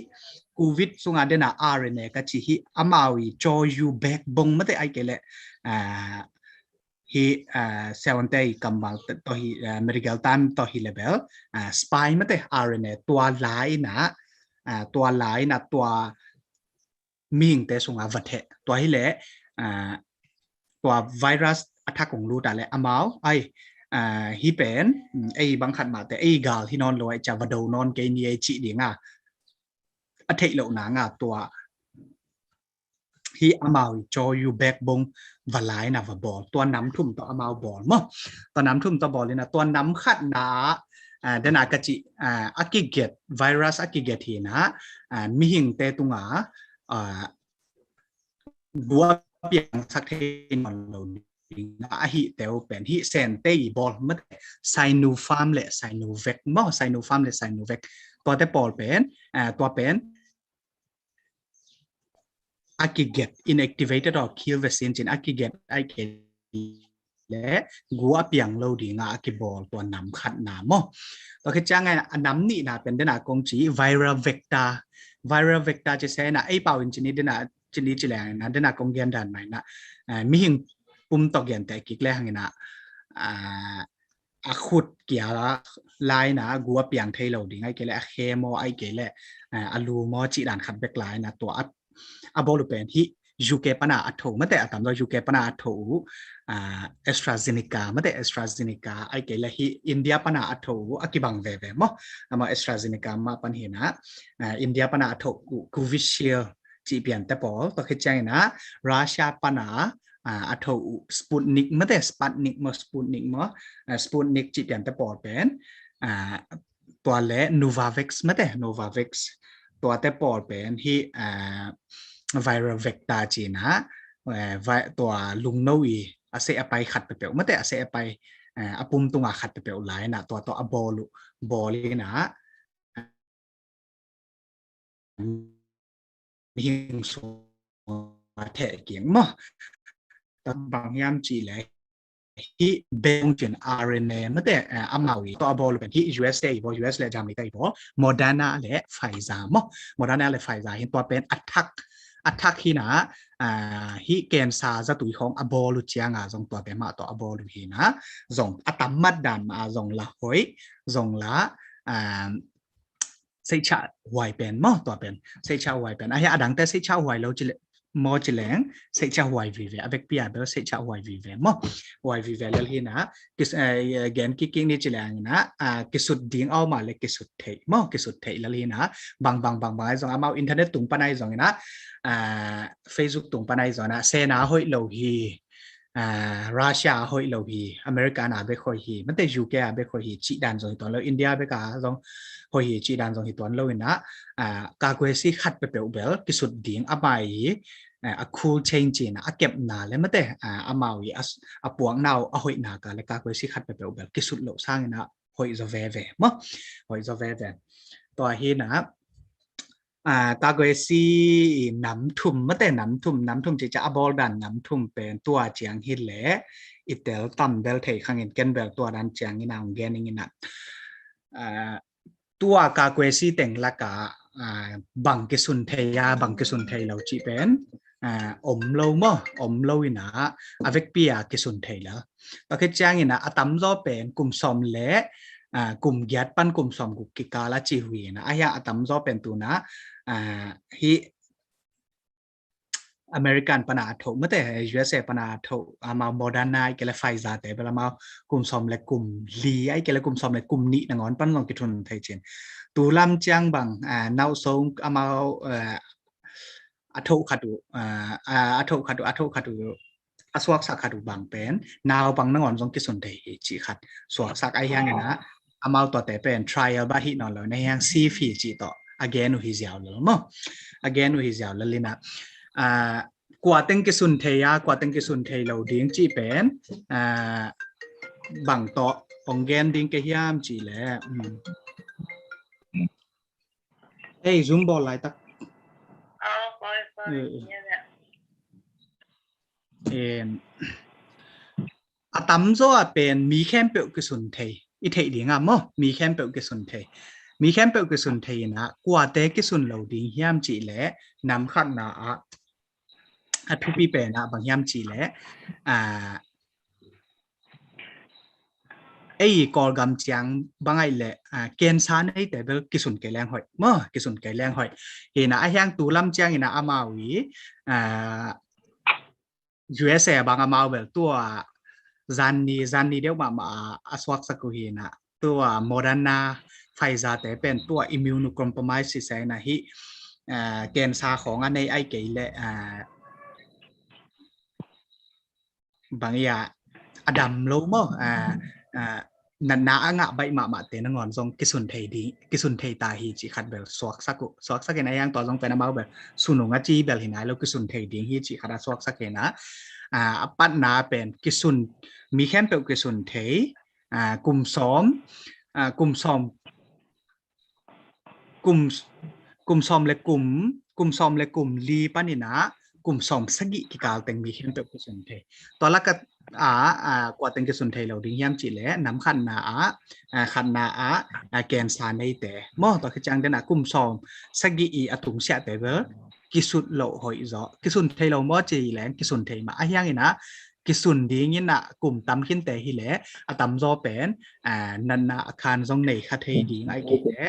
covid sunga dena R N A ka ci hih amau i call you back bong, mate, aih kei le hih Sente i kammal tawh hi, medical term tawh hi le bel spike, mate, R N A tua la ina, tua la ina tua mihingte sunga va theh. Tua hi le tua virus a thak ong lut a le amau aih, hih pen ei bang khat mahte ei gal hi nawn lo aih cia va do nawn kei ni ei cih dinga a theih loh nanga tua hih amau i call you back bong va la ina va bawl. Tua nam thum tawh amau bawl maw. Tua nam thum tawh bawl ina tua nam khatna dena ka cih a kiget, virus a kiget hi ina mihingte tunga gu a piangsak thei nawn lo ding a hih teu pen hih Sente i bawl, mate, Sinopharm le Sinovac maw, Sinopharm le Sinovac. Tuate pawl pen tua pen a kiget, inactivated or kill vaccine cin a kiget aih kei le gu a piang lo dinga a kibawl tua nam khatna maw. Tua khit cianga a nam nihna pen dena kong ci viral vector. Viral vector ci se ina ei pau in cini dena cini ci le hangina dena kong gen dan mah ina mihing pum tawh genteh kik le hangina a khut kia la ina gu a piang thei lo ding aih kei le a khe maw, aih kei le a lu maw cih dan khat bek la ina tua a bawl uh pen hih UK pana a tho mate, a tamzaw UK pana a tho uh, ah, AstraZeneca mate, AstraZeneca ai kei le hi India pana a tho uh a kibang veve maw. Amah AstraZeneca mah pan hi na, ah, India pana a tho uh Covishield cih pian te pawl, tua khit ciangin ah Russia pana ah, a tho uh Sputnik mate, Sputnik maw, Sputnik maw, ah, Sputnik cih pian te pawl pen, ah, tua le Novavax mate, Novavax, tua te pawl pen hi, ah, viral vector cih na, eh, vai-, tua lungno i a seh a pai khat peuhpeuh mate, a seh a pai, eh, a pum tunga khat peuhpeuh lai na, tua tawh a bawl uh, bawl in ah, mihing sung a theh kik maw. Bang hiam cih le hi beng cin RNA mate, eh, amau i tawh a bawl uh pen hi USA i bawl, US le Germany te i bawl, Moderna le Pfizer maw. Moderna le Pfizer hi tua pen a thak, a thak hi na, ah, hi cancer zatui khawng a bawl uh cianga zong tuate mah tawh a bawl uh hi na, zong a tam mat dan mah a zong la hoih, zong la, ah, seichah huai pen maw, tua pen seichah huai pen. A hi a dangte seichah huai lo ci le, maw ci leng, seichah huai vive, a vekpi a bel seichah huai vive maw. Huai vive lel hi na, kis-, eh, gen kik kik ni ci leng na, ah, kisut ding a om a le kisut theih maw, kisut theih lel hi na, bang bang bang bang ai zong amau internet tung pan ai zong ina, ah, Facebook tung pan ai zong na, sena hoih lo hi, ah, Russia a hoih lo hi, America na bek hoih hi, mate UK a bek hoih hi, cih dan zong hi tuan lo, India bek a zong hoih hi, cih dan zong hi tuan lo ina, ah, kakuesi khat peuhpeuh bel kisut ding a mai hi, ah, a cold chain cih na, a kepna le mate, ah, amau i a s-, a puakna uh a hoihna ka le kakuesi khat peuhpeuh bel kisut lo sang ina hoih zaw veve maw, hoih zaw veve. Tua hi na, ah, kakuesi i nam thum mate, nam thum, nam thum cih ciang a bawl dan nam thum pen tua ciang hi le i tel tam bel thei khang in ken bel tua dan ciang ina hong gen ing ina. Ah, tua kakuesi teng laka, ah, bang kisun thei a, bang kisun thei lo cih pen, ah, om lo maw, om lo ina a vekpi a kisun thei lo. Tua khit ciangin ah a tamzaw pen kum sawm le, ah, kum giat pan kum sawm guk kikal a ci uh hi na, a hiang a tamzaw pen tu na, ah, hi American pana a tho mate, USA pana a tho, amau Moderna ai kei le Pfizer te bel amau kum sawm le kum li ai kei le kum sawm le kum nih nangawn pan zong kithun thei cin. Tu lam ciang bang, ah, nauhsong amau, ah, a tho khat uh, ah, ah, a tho khat uh, a tho khat uh a suaksak khat uh bang pen naupang nangawn zong kisun thei hi cih khat suaksak a hiang ina, amau tuate pen trial bah hi nawn lo na hiang safe hi cih tawh a gen uh hi ziau lel maw. A gen uh hi ziau lel ina, ah, kua teng kisun thei a, kua teng kisun thei lo ding cih pen, ah, bang tawh hong gen ding ka hiam cih le, um. Ei, Zoom bawl laitak. Em, a tamzaw a pen mi khempeuh kisun thei i theih ding a maw, mi khempeuh kisun thei. Mi khempeuh kisun thei ina kuate kisun lo ding hiam cih le nam khatna ah a thupi pen ah bang hiam cih le, ah, ei Kawlgam ciang bang ai le, ah, cancer neite bel kisun kei leng hoih maw, kisun kei leng hoih. Hi na a hiang tu lam ciang ina amau i, ah, USA bang amau bel tua zanni, zanni deuh mahmah a suaksak uh hi na, tua Moderna, Pfizer te pen tua immunocompromised sisena hi, ah, cancer khawng a nei ai kei le, ah, bang ia a dam lo maw, ah, ah, natna a ngah baih mahmahte nangawn zong kisun thei ding, kisun thei ta hi cih khat bel suaksak uh. Suaksak in a hiang tua zong pen amau bel sunung a ci bel hi nai lo, kisun thei ding hi cih khat a suaksak in a, ah, a patna pen kisun, mi khempeuh kisun thei, ah, kum sawm, ah, kum sawm, kum, kum sawm le kum, kum sawm le kum li panin ah kum sawm sagih kikal teng mi khempeuh kisun thei. Tua laka ah, ah, kua teng kisun thei lo ding hiam cih le nam khatna ah, ah, khatna ah, ah, cancer neite maw, tua khit ciang den ah kum sawm sagih i a tungsiahte bel kisut lo hoih zaw. Kisun thei lo maw cih leng kisun thei mah a hiang ina kisun ding ina kum tam khinte hi le a tamzaw pen, ah, natna a khan zong nei kha thei ding ai kei le,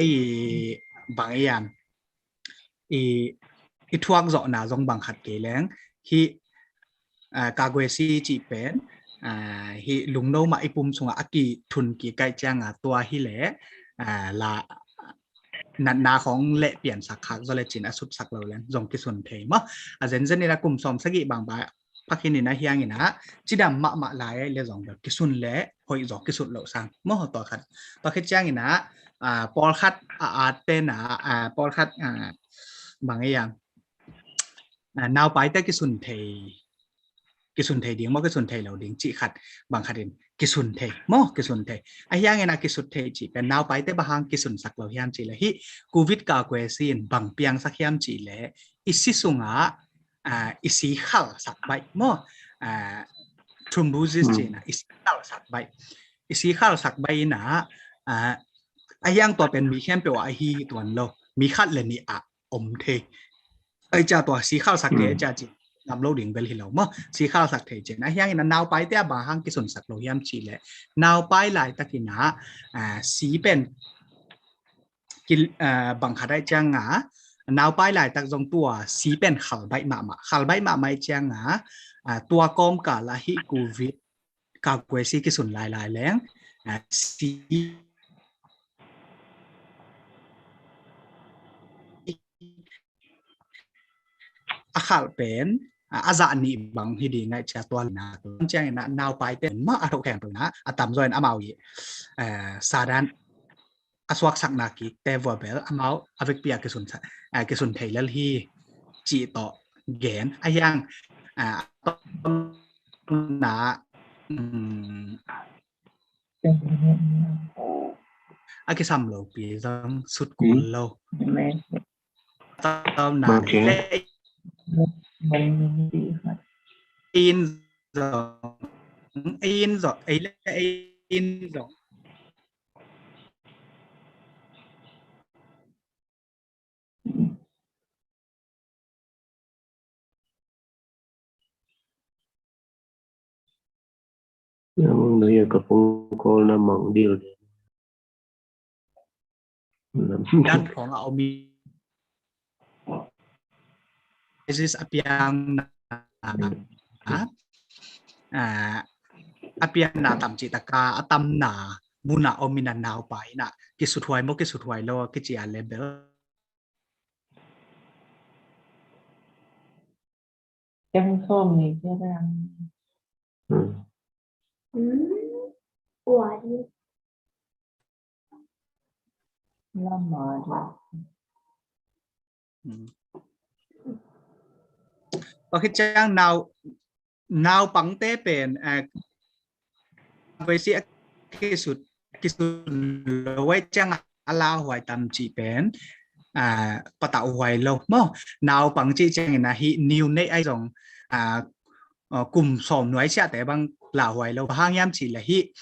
ei bang ei am i i thuak zawhna zong bang khat kei leng hih, ah, kakuesi cih pen, ah, hih lungno mah i pum sungah a kithun kik ahih cianga tua hi leh, ah, la natna khawng leh piansak khak zaw lecin a sutsak lo leng zong kisun thei maw. A zenzen in a kum sawm sagih bang bang pha khin in a hiang in a cidam mahmah lai leh zong bel kisun leh hoih zaw kisut loh sang maw. Tua khat, tua khit ciang in a, ah, pawlkhat a at pen a, ah, pawlkhat, ah, bang ei ang, ah, naupaite kisun thei, kisun thei ding maw, kisun thei lo ding cih khat bang khat in kisun thei maw, kisun thei. A hiang in a kisut thei cih pen naupaite bang hang kisunsak lo hiam cih leh hih Covid kakuesi in bang piangsak hiam cih leh i si sungah, ah, i si khalsak baih maw, ah, thrombosis cih in a i si khalsak baih, i si khalsak baih in a, ah, a hiang tua pen mi khempeuh ah ahi tuan lo, mi khat leh nih ah om thei. Ahih ciang tua si khalsak thei ahih ciang ci ngam lo ding bel hi lo maw. Si khalsak thei cih in a hiang in a naupaite ah bang hang kisunsak lo hiam cih leh naupai laitak in a, ah, si pen ki, ah, bang khat ahih cianga naupai laitak zong tua si pen khal baih mahmah, khal baih mahmah ahih cianga, ah, tua kawmkal ah hih Covid kakuesi kisun lailai leng, ah, si a khalh pen, ah, a zah nih bang hi ding ahih ciang tua lina tua ciang in a naupaite mah a thoh khempeuh in a a tamzaw in amau i, ah, sadan a suaksakna kikte vua bel amau a vekpi a kisun, ah, kisun thei lel hi cih tawh gen a hiang, ah, na, um, a kisam lopi zong sut kul lo. Tau na le in zong, in zong, ei le in zong. Namang na ia ka phone call na mang deal. Dan khong a om i Isis a piang na, a, a piang na tam cih taka a tam na mun a om in a naupai na kisuthuai maw kisuthuai lo kici a level. Yang som ni kira. Hmm. Hmm. Wadi. Lama dia. Hmm. Pakhat ciang nau, naupangte pen, eh, kuaisi a kisut, kisut lo ai ciang a lauhuai tam cih pen, ah, patauhuai lo maw. Naupang cih ciangin a hih niu neih ai zong, ah, ah, kum sawm nuai siate bang lauhuai lo. Bang hang hiam cih leh hih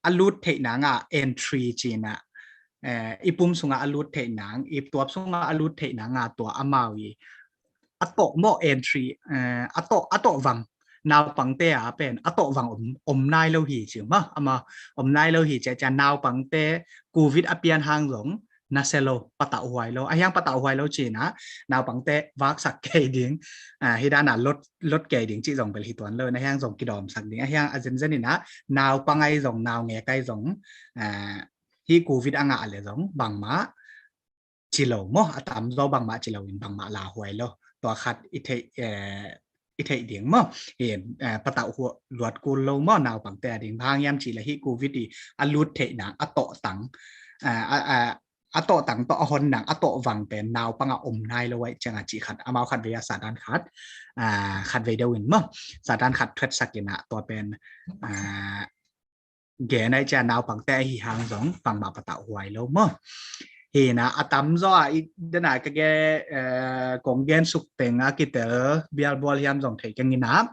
a lut theih nang a entry cih na, eh, i pum sungah a lut theih nang, i tuap sungah a lut theih nang a tua amau i a tawh maw entry, eh, a tawh, a tawh vang naupangte a pen a tawh vang om, om nai lo hi ci maw, ama om nai lo hi ci a, ci a naupangte covid a pian hang zong nasia lo, patauhuai lo. A hiang patauhuai lo cih na naupangte vaksak kei ding, ah, hi dan a lot, lot kei ding cih zong bel hi tuan lo. Na hiang zong kidawmsak ding. A hiang a zenzen in a naupang ai zong, naungek ai zong, ah, hih covid a ngah leh zong bangmah ci lo maw, a tamzaw bangmah ci lo in bangmah lauhuai lo. Tua khat i theih, eh, i theih ding maw. Hi, eh, patauhuai luat kul lo maw naupangte a ding. Bang hang hiam cih leh hih covid i a lut theih nang, a tawh tang, ah, a, a, a tawh tang tawh a hon nang a tawh vang pen naupang a om nai lo ai ciang a cih khat, amau khat vei a sadan khat, ah, khat vei deuh in maw, sadan khat thuatsak in a tua pen, ah, gen ai ciang naupangte ahi hang zong bangmah patauhuai lo maw. Hi na a tamzaw a i dan a ka gen, eh, kong gen suk teng a kitel bialbual hiam zong thei keng in a,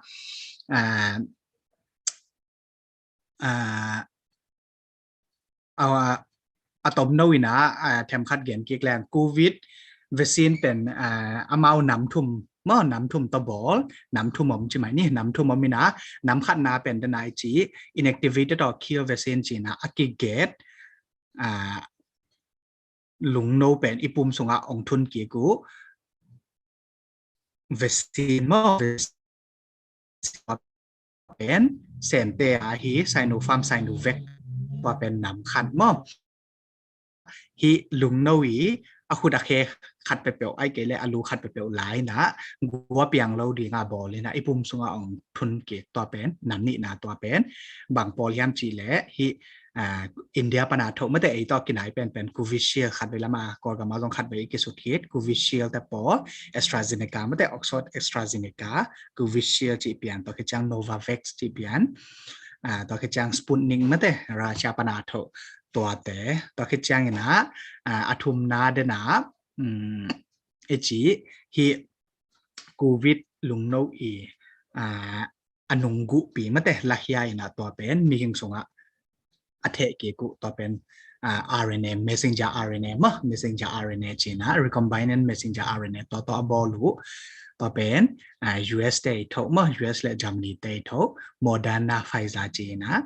ah, ah, a, a tomno in a, a themkhat gen kik leng covid vaccine pen, a, amau nam thum maw, nam thum tawh bawl, nam thum om ci mai ni, nam thum om in a, nam khatna pen dan a i ci inactivated or kill vaccine ci in a, a kiget, a, lungno pen i pum sungah ong thun kik uh, vaccine maw, vaccine pen Sente a hi Sinopharm, Sinovac, tua pen nam khat maw. Hih lungno i a khut a khe khat peuhpeuh, ai kei le a lu khat peuhpeuh lai na, gua piang lo dinga bawl ina i pum sunga ong thun kik, tua pen nam nihna, tua pen bang pawl hiam cih le hih, ah, India pana tho mate, ei tawh kinai pen pen Covishield khat vei lama, Kawlgama zong khat vei i kisut hit, Covishield te pawl, AstraZeneca mate, Oxford AstraZeneca, Covishield cih pian, tua khit ciang Novavax cih pian, ah, tua khit ciang Sputnik mate, Russia pana tho tuate, tua khit ciang ina, ah, a thumna dena, um, i ci hih Covid lungno i, ah, a nungguhpi mate, lahia ina tua pen mihing sunga a theh kik uh, tua pen, ah, R N A, messenger R N A maw, messenger R N A cina, recombinant messenger R N A, tua tua a bawl uh, tua pen, ah, U S te i tho maw, U S le Germany te i tho, Moderna, Pfizer cina,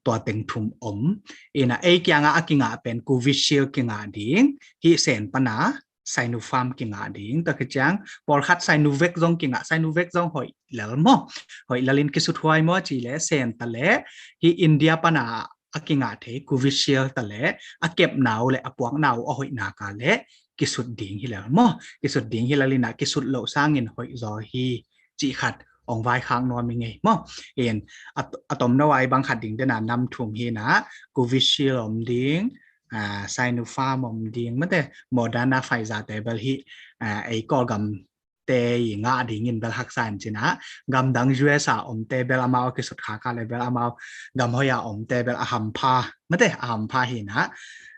tua teng thum om. Ina ei kianga a kingah pen Covishield kingah ding, hih Sen pana Sinopharm kingah ding, tua khit ciang pawlkhat Sinovac zong kingah, Sinovac zong hoih lel maw, hoih lelin kisut huai maw cih le Sen ta le hih India pana a kingah thei Covishield ta le a kepna uh le a puakna uh a hoih naka le kisut ding hi lel maw, kisut ding hi lel ina, kisut loh sangin hoih zaw hi cih khat ong vaikhak nuam i ngei maw. In a, a tomno ai bang khat ding dena nam thum hi na, Covishield om ding, ah, Sinopharm om ding mate, Moderna, Pfizer te bel hi, ah, ei Kawlgam te i ngah dingin bel haksa in cina, gamdang U S a om te bel amau a kisut khaka le bel amau gam hoih a om te bel a hampha mate, a hampha hi na,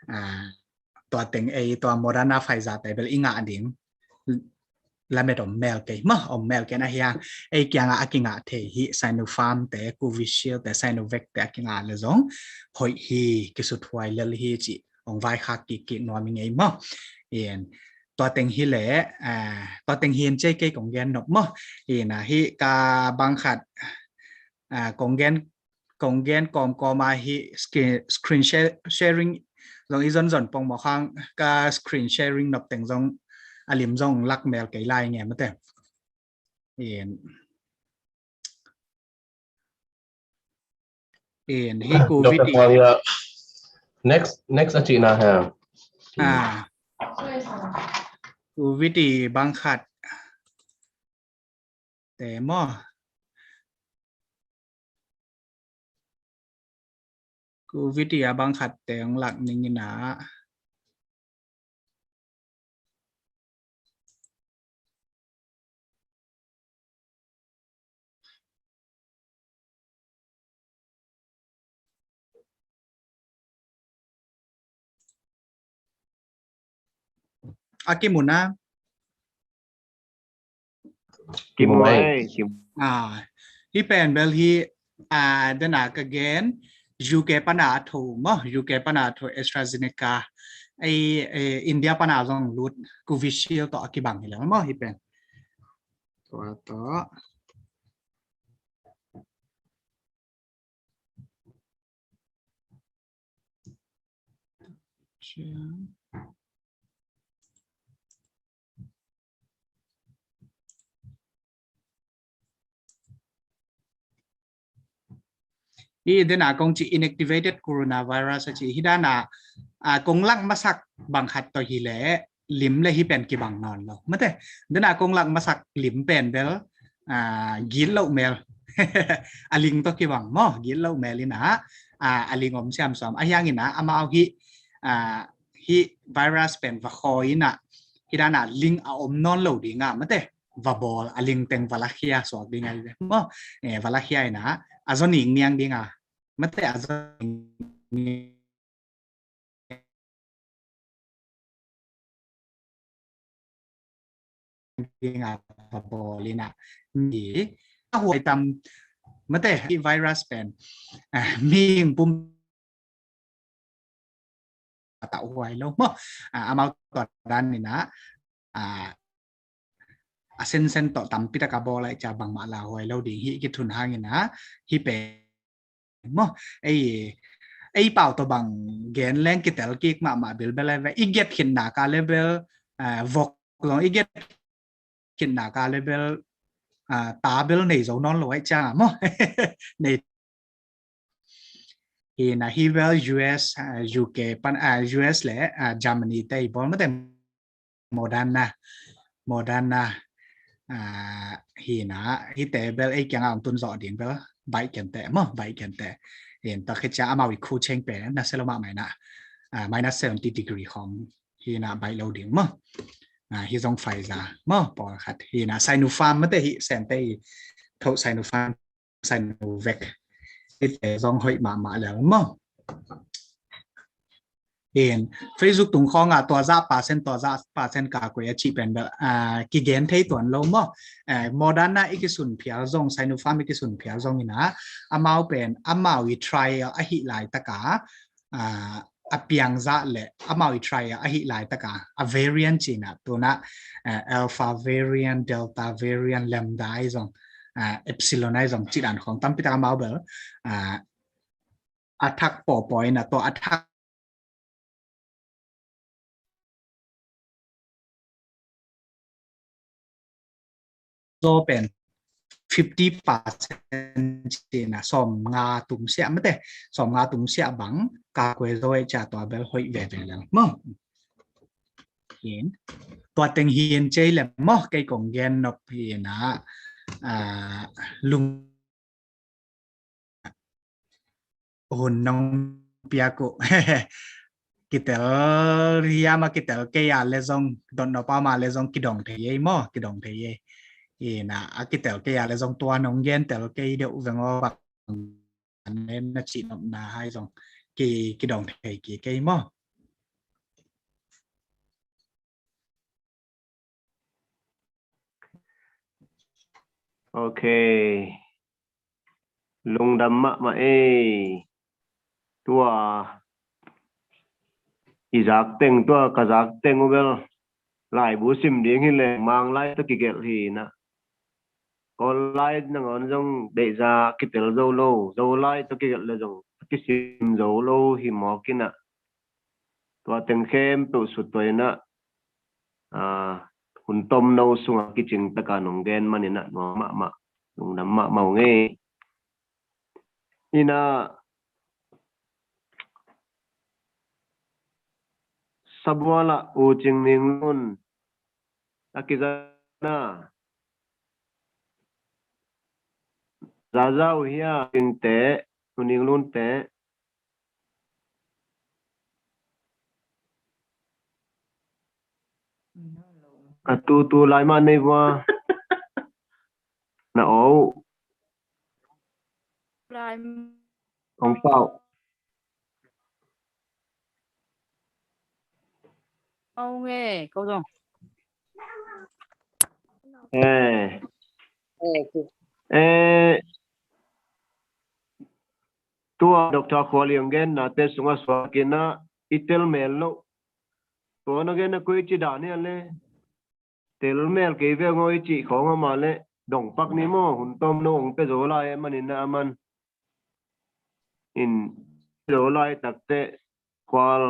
ah, tua teng ei tua Moderna, Pfizer te bel i ngah ding lamet om mel kei maw, om mel kei na hiang, ei kianga a kingah thei hi Sinopharm te, Covishield te, Sinovac te a kingah le zong hoih hi, kisut huai lel hi cih ong vaikhak kik kik nuam i ngei maw. In tua teng hi le, ah, tua teng hi in cei kei kong gen nop maw. Ina hih ka bang khat, ah, kong gen, kong gen kawmkawm a hih screen, screen share, sharing zong i zonzon pongmawk hang ka screen sharing nop teng zong a lim zong lak mel kei lai nge mate. In, in hih Covid i, next, next a cihna he. Ah, Covid i bang khat te maw. Covid i a bang khat te ong lak ning ina. A kimu na. Kimu mai. Kimu mai. Ah, hih pen bel hih, ah, dena ka gen, U K pana a tho maw, U K pana a tho AstraZeneca, ei, eh, India pana zong lut Covishield tawh a kibang hi lel maw hih pen. Tua tawh. Hi dena kong ci inactivated coronavirus a ci hi dana, ah, kong lak masak bang khat tawh hi leh lim le hi pen kibang nawn lo. Mate, dena kong lak masak lim pen bel, ah, git loh mel. A ling tawh kibang maw, git loh mel ina, ah, a ling om siamsuam. A hiang ina, amau hi, ah, hi virus pen va khawi ina, hi dana ling a om nawn lo dinga, mate, va bawl, a ling teng va lakhia suak dinga, maw, eh, va lakhia ina, a zo ning niang dinga, mate, a zo ning ding a va bawl ina. Mi a huai tam mate, i virus pen, ah, mi pum a tauh huai lo maw. Ah, amau tua dan ina, ah, a sensen tawh tampi taka bawl a i ca bangmah lauhuai lo ding hi kithun hang ina, hi pen maw. Ei, ei pau tawh bang gen leng kitel kik mahmah bilbel ai ve. I get khitna ka level, ah, vok zong i get khitna ka level, ah, ta bel nei zo nawn lo ai ciang a maw. Nei hi na hi bel U S, ah, U K pan, ah, U S le, ah, Germany te i bawl mate Moderna, Moderna, ah, hi na hi te bel ei kiang a ong tun zo ding bel bai kian te maw, bai kian te. Hi na ta khit ciang amau i khu cheng pen na selo mah mai na, ah, minus seventy degree khong hi na bai lo ding maw. Ah, hi zong Pfizer maw, pawl khat hi na Sinopharm mate hi sen te i tho Sinopharm Sinovac. Hi te zong hoih mahmah lel maw. Hi na Facebook tung khawng a tua za percent, tua za percent ka koi a cih pen bel, ah, kigen thei tuan lo maw. Eh, Moderna i kisun phial zong, Sinopharm i kisun phial zong hi na amau pen amau i trial ahi laitaka, ah, a piang zah le amau i trial ahi laitaka a variant ci na tuna, eh, alpha variant, delta variant, lambda ai zong, ah, epsilon ai zong ci dan khawng tampi tak amau bel, ah, a thak pawpaw i na tua a thak zaw pen fifty percent ci na sawm nga tum siah mate, sawm nga tum siah bang ka koi zaw e cia tua bel hoih veve lel maw. Hi na tua teng hi na cei le maw kei kong gen nop hi na, ah, lung hun nong piak uh kitel hiam a kitel kei a le zong dot nop a ma le zong kidong thei ei maw, kidong thei ei. Hi na a kitel kei a le zong tua nong gen tel kei deuh veng aw bang na cih nopna hai zong ki, kidong thei kei kei maw. Ok. Lungdam mahmah ei. Tua i zak teng, tua ka zak teng uh bel laibu sim ding hi leng Mang lai tawh kigelh hi na. Kawl lai nangawn zong deihza kitel zo lo, Zo lai tawh kigelh le zong kisim zo lo hi mawk hi na. Tua teng khempeuh sut tua hi na, ah, hun tomno sungah kicing taka nong gen man hi na nuam mahmah, lungdam mahmah ung ei. Hi na Sabual ah U Cing Ning Lun a kiza na. Zaza uh hi a Cing te, U Ning Lun te. A tu tu lai mah nei vua. Na aw uh. Lai Hong Pau. Aw nge, ko zong. Eh. Eh, tua Doctor Khua Lian gen na te sungah suak in a i tel mel lo. Tua na gen na koi ci dan hi a le. Tel mel kei ve ngoi cih khawng a ma le dong pak ni maw, hun tawm no hong pe zo lai e manin na a man. In zo lai takte Khual,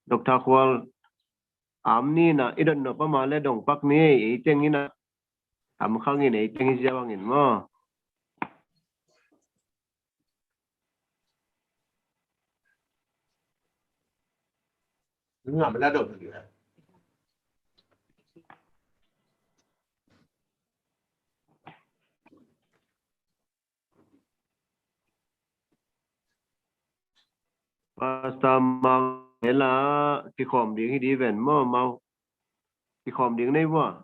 Doctor Khual am ni na i dot nop a ma le dong pak ni ei, ei teng in a am khang in ei teng i ziau ang in maw. Pastor Mang hela kikhawm ding hi di ven maw mau. Kikhawm ding nei vua.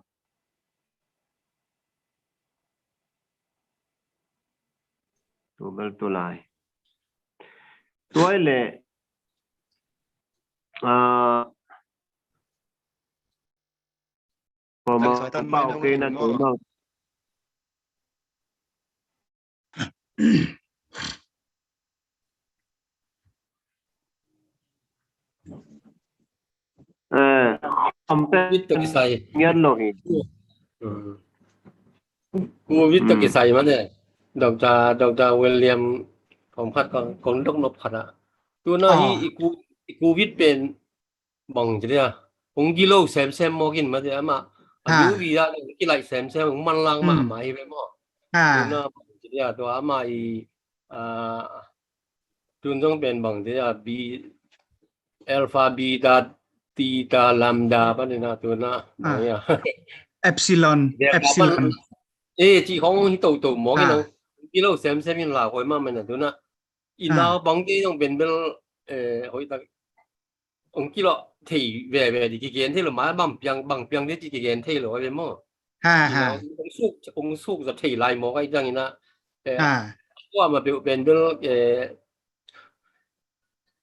Tu bel tu lai. Tuai le. Ah. Kawma pau kei na tu maw. Eh, Covid tawh kisai. Ngiat lo hi. Hmm. Covid tawh kisai mah ne. Doctor, Doctor William, kong khat kong, kong dok nop khat ah. Tu na hi i ku, i Covid pen bang ci dia. Kong gilo semsem mawk in mah dia amah. A, ha, U V ah kilaih semsem, manlang, hmm, mahmah hi ve maw. Ha. Tuna bang ci dia, tua ama i, a, tun zong pen bang ci dia, B, alpha, beta, theta, lambda, pan ina tuna, ah, bang ia. Epsilon, Delta, epsilon. Pan, eh, ci khong hi toto mawk, ah, ina. Kilo semsem in la hoi ma men a tuna. I, ah, naupangte zong pen bel, eh, hoih tak ong kilawh thei veve di, kigen thei lo, ma bang piang, bang piang di ci kigen thei lo, ai ve maw. Ha, ha. Ong suk, ong suk za thei lai mawk ai ciang ina, eh, ha, tua ma peuh pen bel, eh,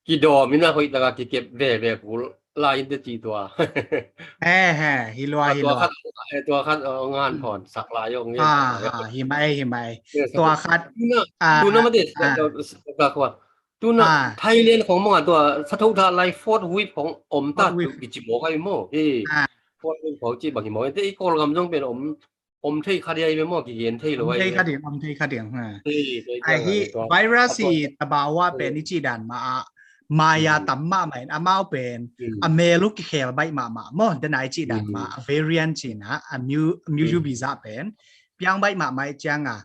kidawm ina hoih taka kikep veve kul lai in te ci tua. He, he, hi lua, hi lua. Tua khat, eh, tua khat, eh, ngan, hmm, phawn sak lai ong ngen. Ha, ha, hi mai, hi mai. Yes, tua khat, tuna, ah, tuna ah, ma te, ah, ka khua. Tuna, ah, Thailand khong mawk a tua, sa tho tha lai fourth wave khong om ta, fourth wave, tu kici mawk ai maw. Eh, ah, fourth wave khong ci bang hi maw. Te i Kawlgam zong pen om, om thei kha dia i ve maw, kigen thei lo ai. Om thei kha ding, om thei kha ding, ha. Eh, ai hi, tua virus i tabawa pen i ci dan ma a, maya, hmm, tam mahmah in, amau pen, hmm, a mel uh kikhel baih mahmah maw, den a i ci dan ma a, variant ci na, a mu, mu, hmm, u biza pen piang baih mahmah i ciang a,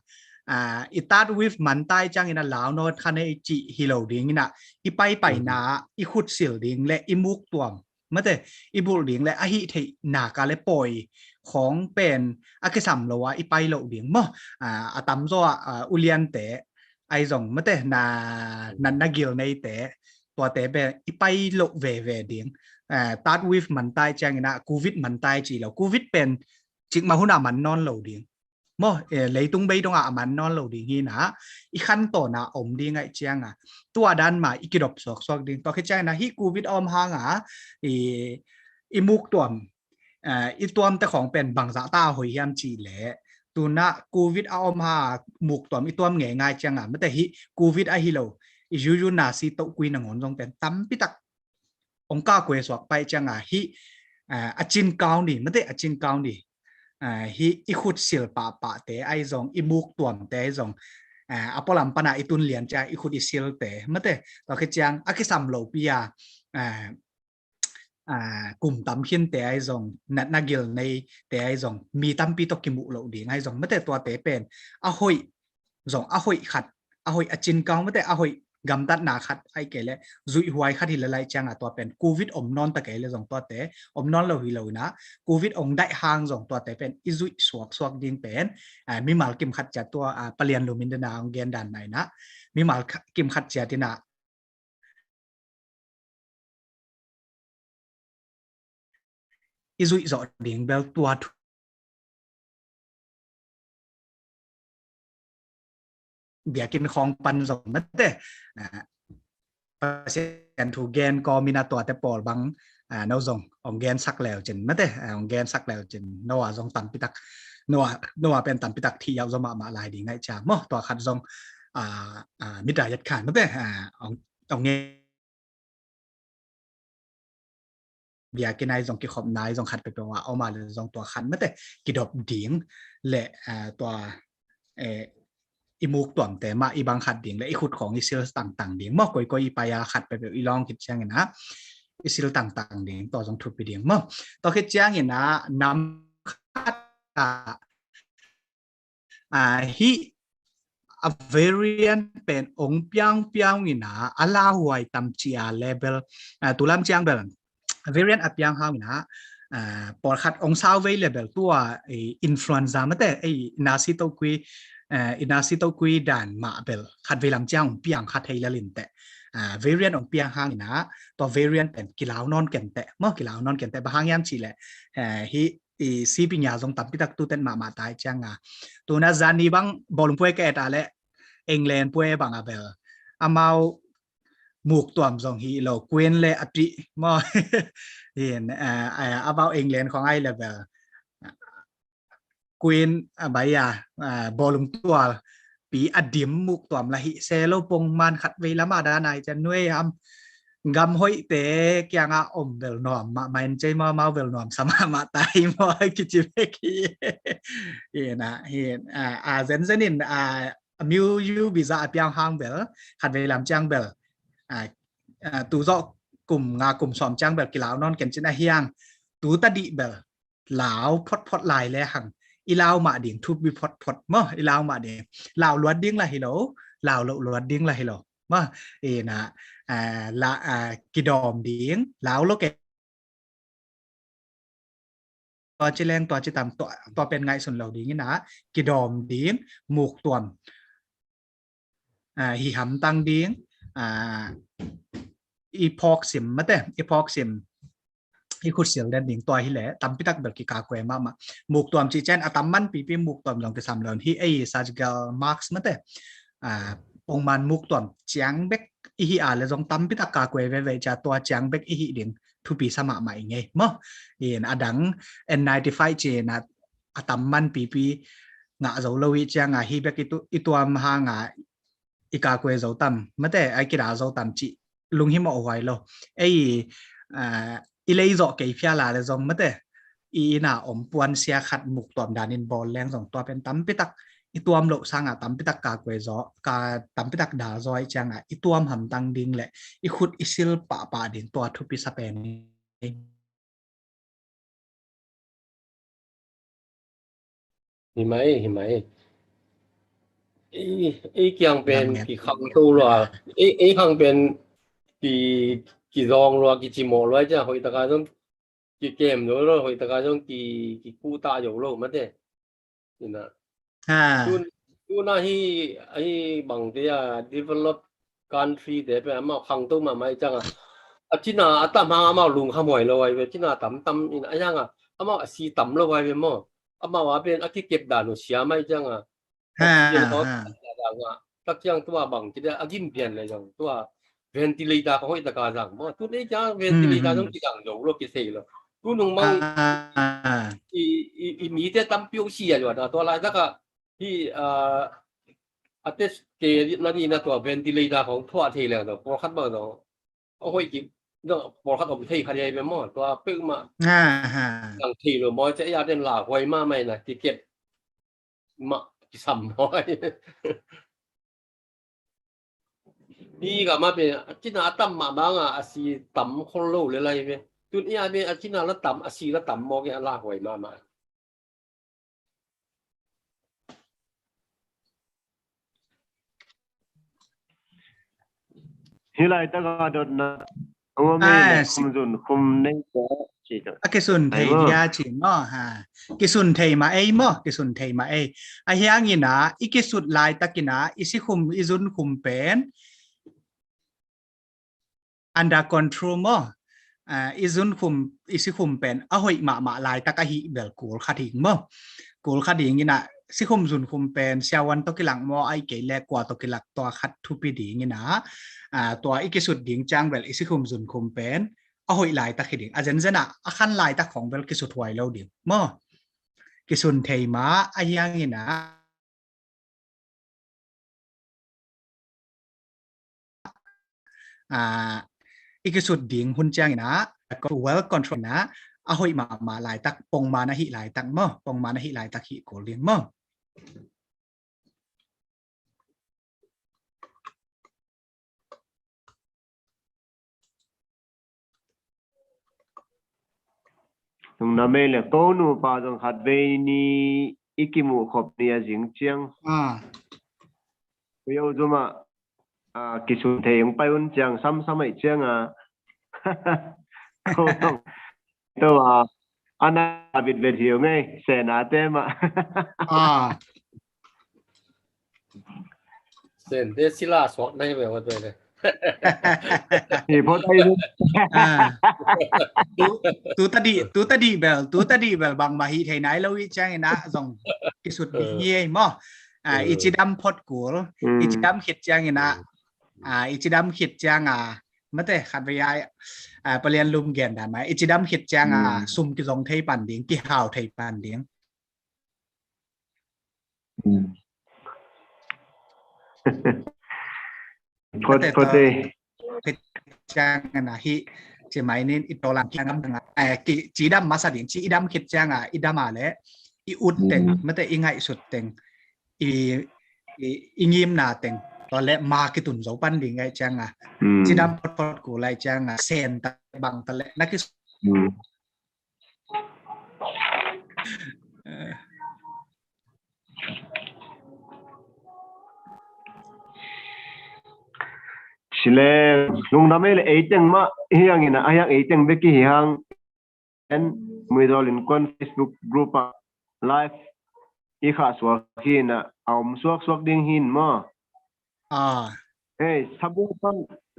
a, i third wave man ta i ciang ina lau nawn kha nei ci hi lo ding ina, i paipaina, hmm, i khut sil ding le i muk tuam, mate, i bulh ding le a hih theih nak a le pawi khong pen a kisam lo a i pai loh ding maw. A, a tamzaw a, a, uliante ai zong, mate, na, na, na gil neite, tuate pen i pai loh veve ding. A, third wave man ta i ciang ina, covid man ta i ci lo. Covid pen cikmah hun a man nawn lo ding maw, eh, leitung bei dong a a man nawn lo ding hi na, i khantawn a om ding ai ciang a, tua dan ma i kidop suaksuak ding. Tua khit ciang ina, hih covid a om hang a, i, i muk tuam, eh, i tuamte khong pen bangzah ta a hoih hiam cih leh, tuna covid a om hang a muk tuam i tuam ngeingai ciang a, mate, hih covid ahi lo, i yuyu nasi tohkui nangawn zong pen tampi tak ong kah kuai suak pai ciang a, hih, ah, a cin kau ni, mate, a cin kau ni. Ah, hih i khut sil pahpahte ai zong, i muk tuamte ai zong, ah, a pualam pan a i tun lian ciang i khut i silte, mate, tua khit ciang a kisam lopi a, ah, ah, kum tam khinte ai zong, natna gil neite ai zong, mi tampi tawh kimuh loh ding ai zong, mate, tuate pen a hoih zong, a hoih khat, a hoih a cin kau, mate, a hoih gamtatna khat ai kei le, zuihhuai khat hi le lai ciang a, tua pen covid om nawn ta kei le zong tuate om nawn lo hi lo ina, covid ong daih hang zong tuate pen i zuih suaksuak ding pen, ah, mimal kim khat ciat tua, ah, palian lumin dena ong gen dan na ina, mimal kha-, kim khat ciat ina i zuih zawh ding bel tua thu biakinn khawng pan zong, mate, ah, Pasian thu gen kawm ina tuate pawl bang, ah, no zong ong gensak leu cin, mate, ah, ong gensak leu cin, no a zong tampi tak, no a, no a pen tampi tak thih yauh zaw mahmah lai ding ai ciang maw. Tua khat zong, ah, ah, mita yat khan, mate, ah, ong, ong gen biakinn ai zong, kikhopna ai zong, khat peuhpeuh a om a le zong tua khat, mate, kidop ding le, ah, tua, eh, i muk tuamte mah i bang khat ding le i khut khawng i sil tangtang ding maw, koikoi i pai a khat peuhpeuh i lawng khit ciang ina i sil tangtang ding, tua zong thupi ding maw. Tua khit ciang ina nam khat a, ah, hih a variant pen ong piangpiang ina a lauhuai tam ci a le bel, ah, tu lam ciang bel variant a piang hang ina, ah, pawlkhat ong sau vei le bel tua, eh, influenza, mate, eh, i nasi tohkui, eh, i nasi tohkui dan mah bel khat vei lam ciang ong piang kha thei lel in teh. Ah, variant ong piang hang ina tua variant pen kilau nawn ken teh maw, kilau nawn ken teh. Bang hang hiam cih leh, eh, hih i siping a zong tampi tak tu ten mahmah ta i ciang a, tuna zani bang bawlung puai ka et a le England puai bang a bel amau muk tuam zong hi lo, Queen le a tih maw. Hin, eh, eh, amau England khawng ai le bel Queen, ah, bai a, ah, bawlung tual pi a dim muk tuam la hi se lo, pongman khat vei lam a dan ai ciang nuai ham gam hoihte kiang a om bel nuam mahmah in cei maw, amau bel nuam sa mahmah ta hi maw, kici vek hi. Hi na, hi, ah, ah, zenzen in, ah, a miu yu biza a piang hang bel khat vei lam ciang bel, ah, ah, tu zawh kum nga kum sawm ciang bel kilau nawn ken cin a hiang, tu ta dih bel lau photphot lai le hang i lau mah ding thupi photphot maw, i lau mah ding. Lau luat ding lah hi lo, lau loh luat ding lah hi lo maw. Ina, ah, la, ah, kidawm ding, lau lo kei, tua ci leng tua ci tam, tua, tua pen ngaihsun lo ding ina, kidawm ding, muktuam, ah, hi hamtang ding, ah, i phawk sim mate, i phawk sim, i khutsil den ding, tua hi leh tampitak bel kikakue mahmah. Muktuam cih ciang a tam man pipi muktuam zong kisam lo hi, ei surgical mask mate, ah, pongman muktuam ciang bek i hi a le zong tampitak kakue veve cia, tua ciang bek i hi ding thupi sa mahmah i ngei maw. In a dang N ninety-five cih na a tam man pipi ngah zo lo i ciang a hi bek i tu, i tuam hang a i kakue zo tam mate, a i kida zo tam cih lunghimawh huai lo. Ei, ah, i lei zawh kei phial a le zong mate, i ina om puansia khat muktuam danin bawl leng zong tua pen tampitak i tuam loh sanga tampitak kakue zaw, ka tampitak da zaw i cianga i tuam hamtang ding le i khut i sil pahpah ding tua thupi sa pen. Hi mai, hi mai. Ei, ei kiang pen kikhang to lua. Ei, ei khang pen ki, kizawng lua, kicimawh lua cia, hoih taka zong kikem zo lo, hoih taka zong ki, kikuta zo lo mate. Ina. Ha. Tun, tuna hi, hi bangte a develop country te pen amau khangto mahmah i cianga. A cina a tam hang amau lungkham huai lo ai ve, cina tamtam in a cianga amau a si tam lo ai ve maw. Amau a pen a kikep dan uh siam ai cianga. Ha, a cina tawh ha. Tak ciang tua bang cina a gim pian le zong tua ventilator ka hoih taka zang maw. Tun ei ciang ventilator zong kizang zo lo kisei lo. Tunung mang ha. I, i, i mite tampi uh si a luat a tua lai taka hi, ah, a test ke na ni na tua ventilator khong thuah thei leng dong, pawlkhat bang dong. A hoih ki, dong, pawlkhat om thei khat hi ai ve maw, tua peuhmah. Ha, ha. Dang thei lo maw, cia i a den la huai mahmah ina, kikep mah, kisam maw. Hi ka mah pen, a cina a tam mah banga, a si tam khol lo le lai ve. Tun i a pen, a cina la tam, a si la tam maw, ke a la huai mahmah. Hi laitaka dotna a ngom ei le khum zun khum nei ka ci ka. A kisun thei dia ci maw ha. Kisun thei mah ei maw, kisun thei mah ei. A hiang ina, i kisut laitak ina, i sikhum, i zunkhum pen under control maw. Ah, i zunkhum, i sikhum pen a hoih mahmah laitak ahi bel kul khat hing maw. Kul khat hing ina sikhum zunkhum pen siavuan tawh kilak maw, ai kei le kua tawh kilak tua khat thupi ding ina, ah, tua i kisut ding ciang bel i sikhum zunkhum pen a hoih laitak hi ding. A zenzen a, a khan laitak khong bel kisut huai lo ding maw. Kisun thei mah a hiang ina ah, i kisut ding hun ciang ina, well control ina, a hoih mahmah laitak, pongman a hih laitak maw, pongman a hih laitak hih kul ding maw. Nung na mei le ko nupa zong khat vei ni i kimuh khop ni a zing ciang. Ah. Ko yo zuma, ah, kisun thei ung pai un ciang sam sam ai ciang a. Ko zong to a, ana bit vet hiu ngei, sena te ma. Ah. Sente sila suak nai ve wa tuai le. Hi phot ai. Ah. Tu, tu tadi, tu tadi bel, tu tadi bel bangmah hi thei nai lo i ciang ina zong kisut ding hi ei maw. Ah, i cidam phot kul, i cidam khit ciang ina, ah, i cidam khit ciang a, mate khat vei ai, ah, palian lum gen dan mai, i cidam khit ciang a, sum kizong thei pan ding, kihau thei pan ding. Kote, kote. Ciang na hi, ci mai nin i tolang kiang am dang a, eh, ki, ci dam masa ding, ci i dam khit ciang a, i dam a le, i ut teng, mate i ngaihsut teng, i, i, i ngimna teng, tua le ma kitun zo pan ding ai ciang a, ci dam phot phot ku lai ciang a, sen ta bang ta le, na ki Sileng lungdam ei le, eiteng mah hiang ina, a hiang eiteng bek hi hang. En Muidawl Innkuan Facebook group ah live i khah suak hi ina, a om suaksuak ding hi in maw? Ah. Hei, Sabual pan,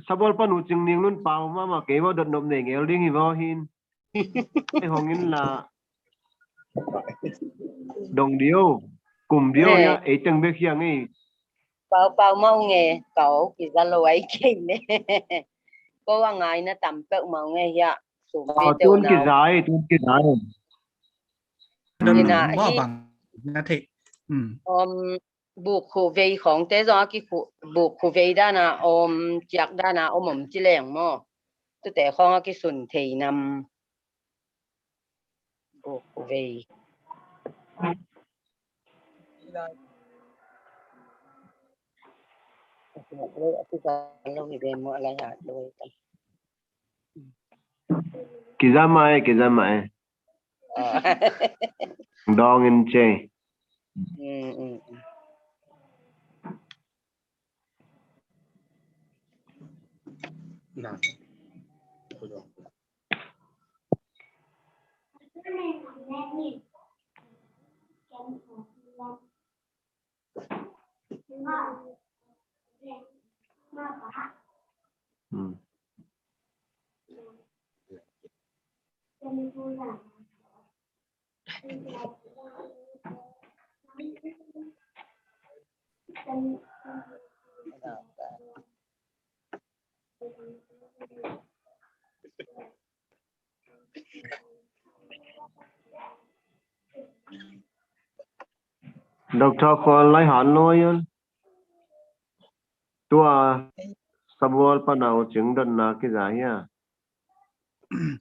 Sabual pan U Cing Ning Lun pau mahmah kei vaw, dot nop nei ngel ding hi vaw hin. Ei hong in la dong dio, kum dio ya, eiteng bek hiang ei. Pau pau mau nge, kau kiza lo ai kei ne. Ko a ngaina tam peuh mau nge hia. Sum pe teu nau. Tun kiza ei, tun kiza ei. Ina hi. Bang na thei. Om buk khuh vei khawngte zong a kikhuh, buk khuh vei dana om, ciak dana om om ci leng maw? Tute khawng a kisun thei nam? Buk khuh vei. Kiza mah e, kiza mah e. Dawng in cei. Doctor Khuan lai han lo yan. Tua Sabual pan a U Cing dotna kiza hia?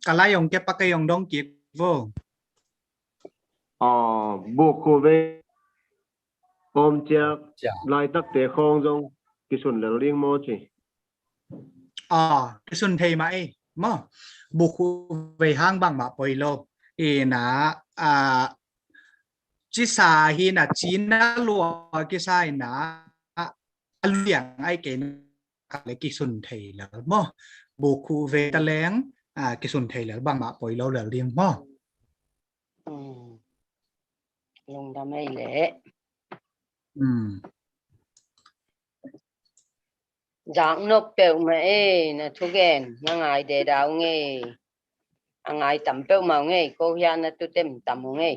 Ka lai ong kep a, ka ong dong kik vo. Buk khuh vei om ciak laitakte khawng zong kisun lel ding maw ci? Kisun thei mah ei maw. Buk khuh vei hang bangmah poi lo. Ina cisa hi ina, cina lua kisa ina, a liang ai kei na ka le kisun thei lel maw. Buk khuh vei ta leng kisun thei lel, bangmah poi lo lel ding maw. Lungdam ei le. Zak nop peuhmah ei, na thugen na ngai dedau ngei. A ngai tam peuhmah ngei, ko hian na tutem tam ngei.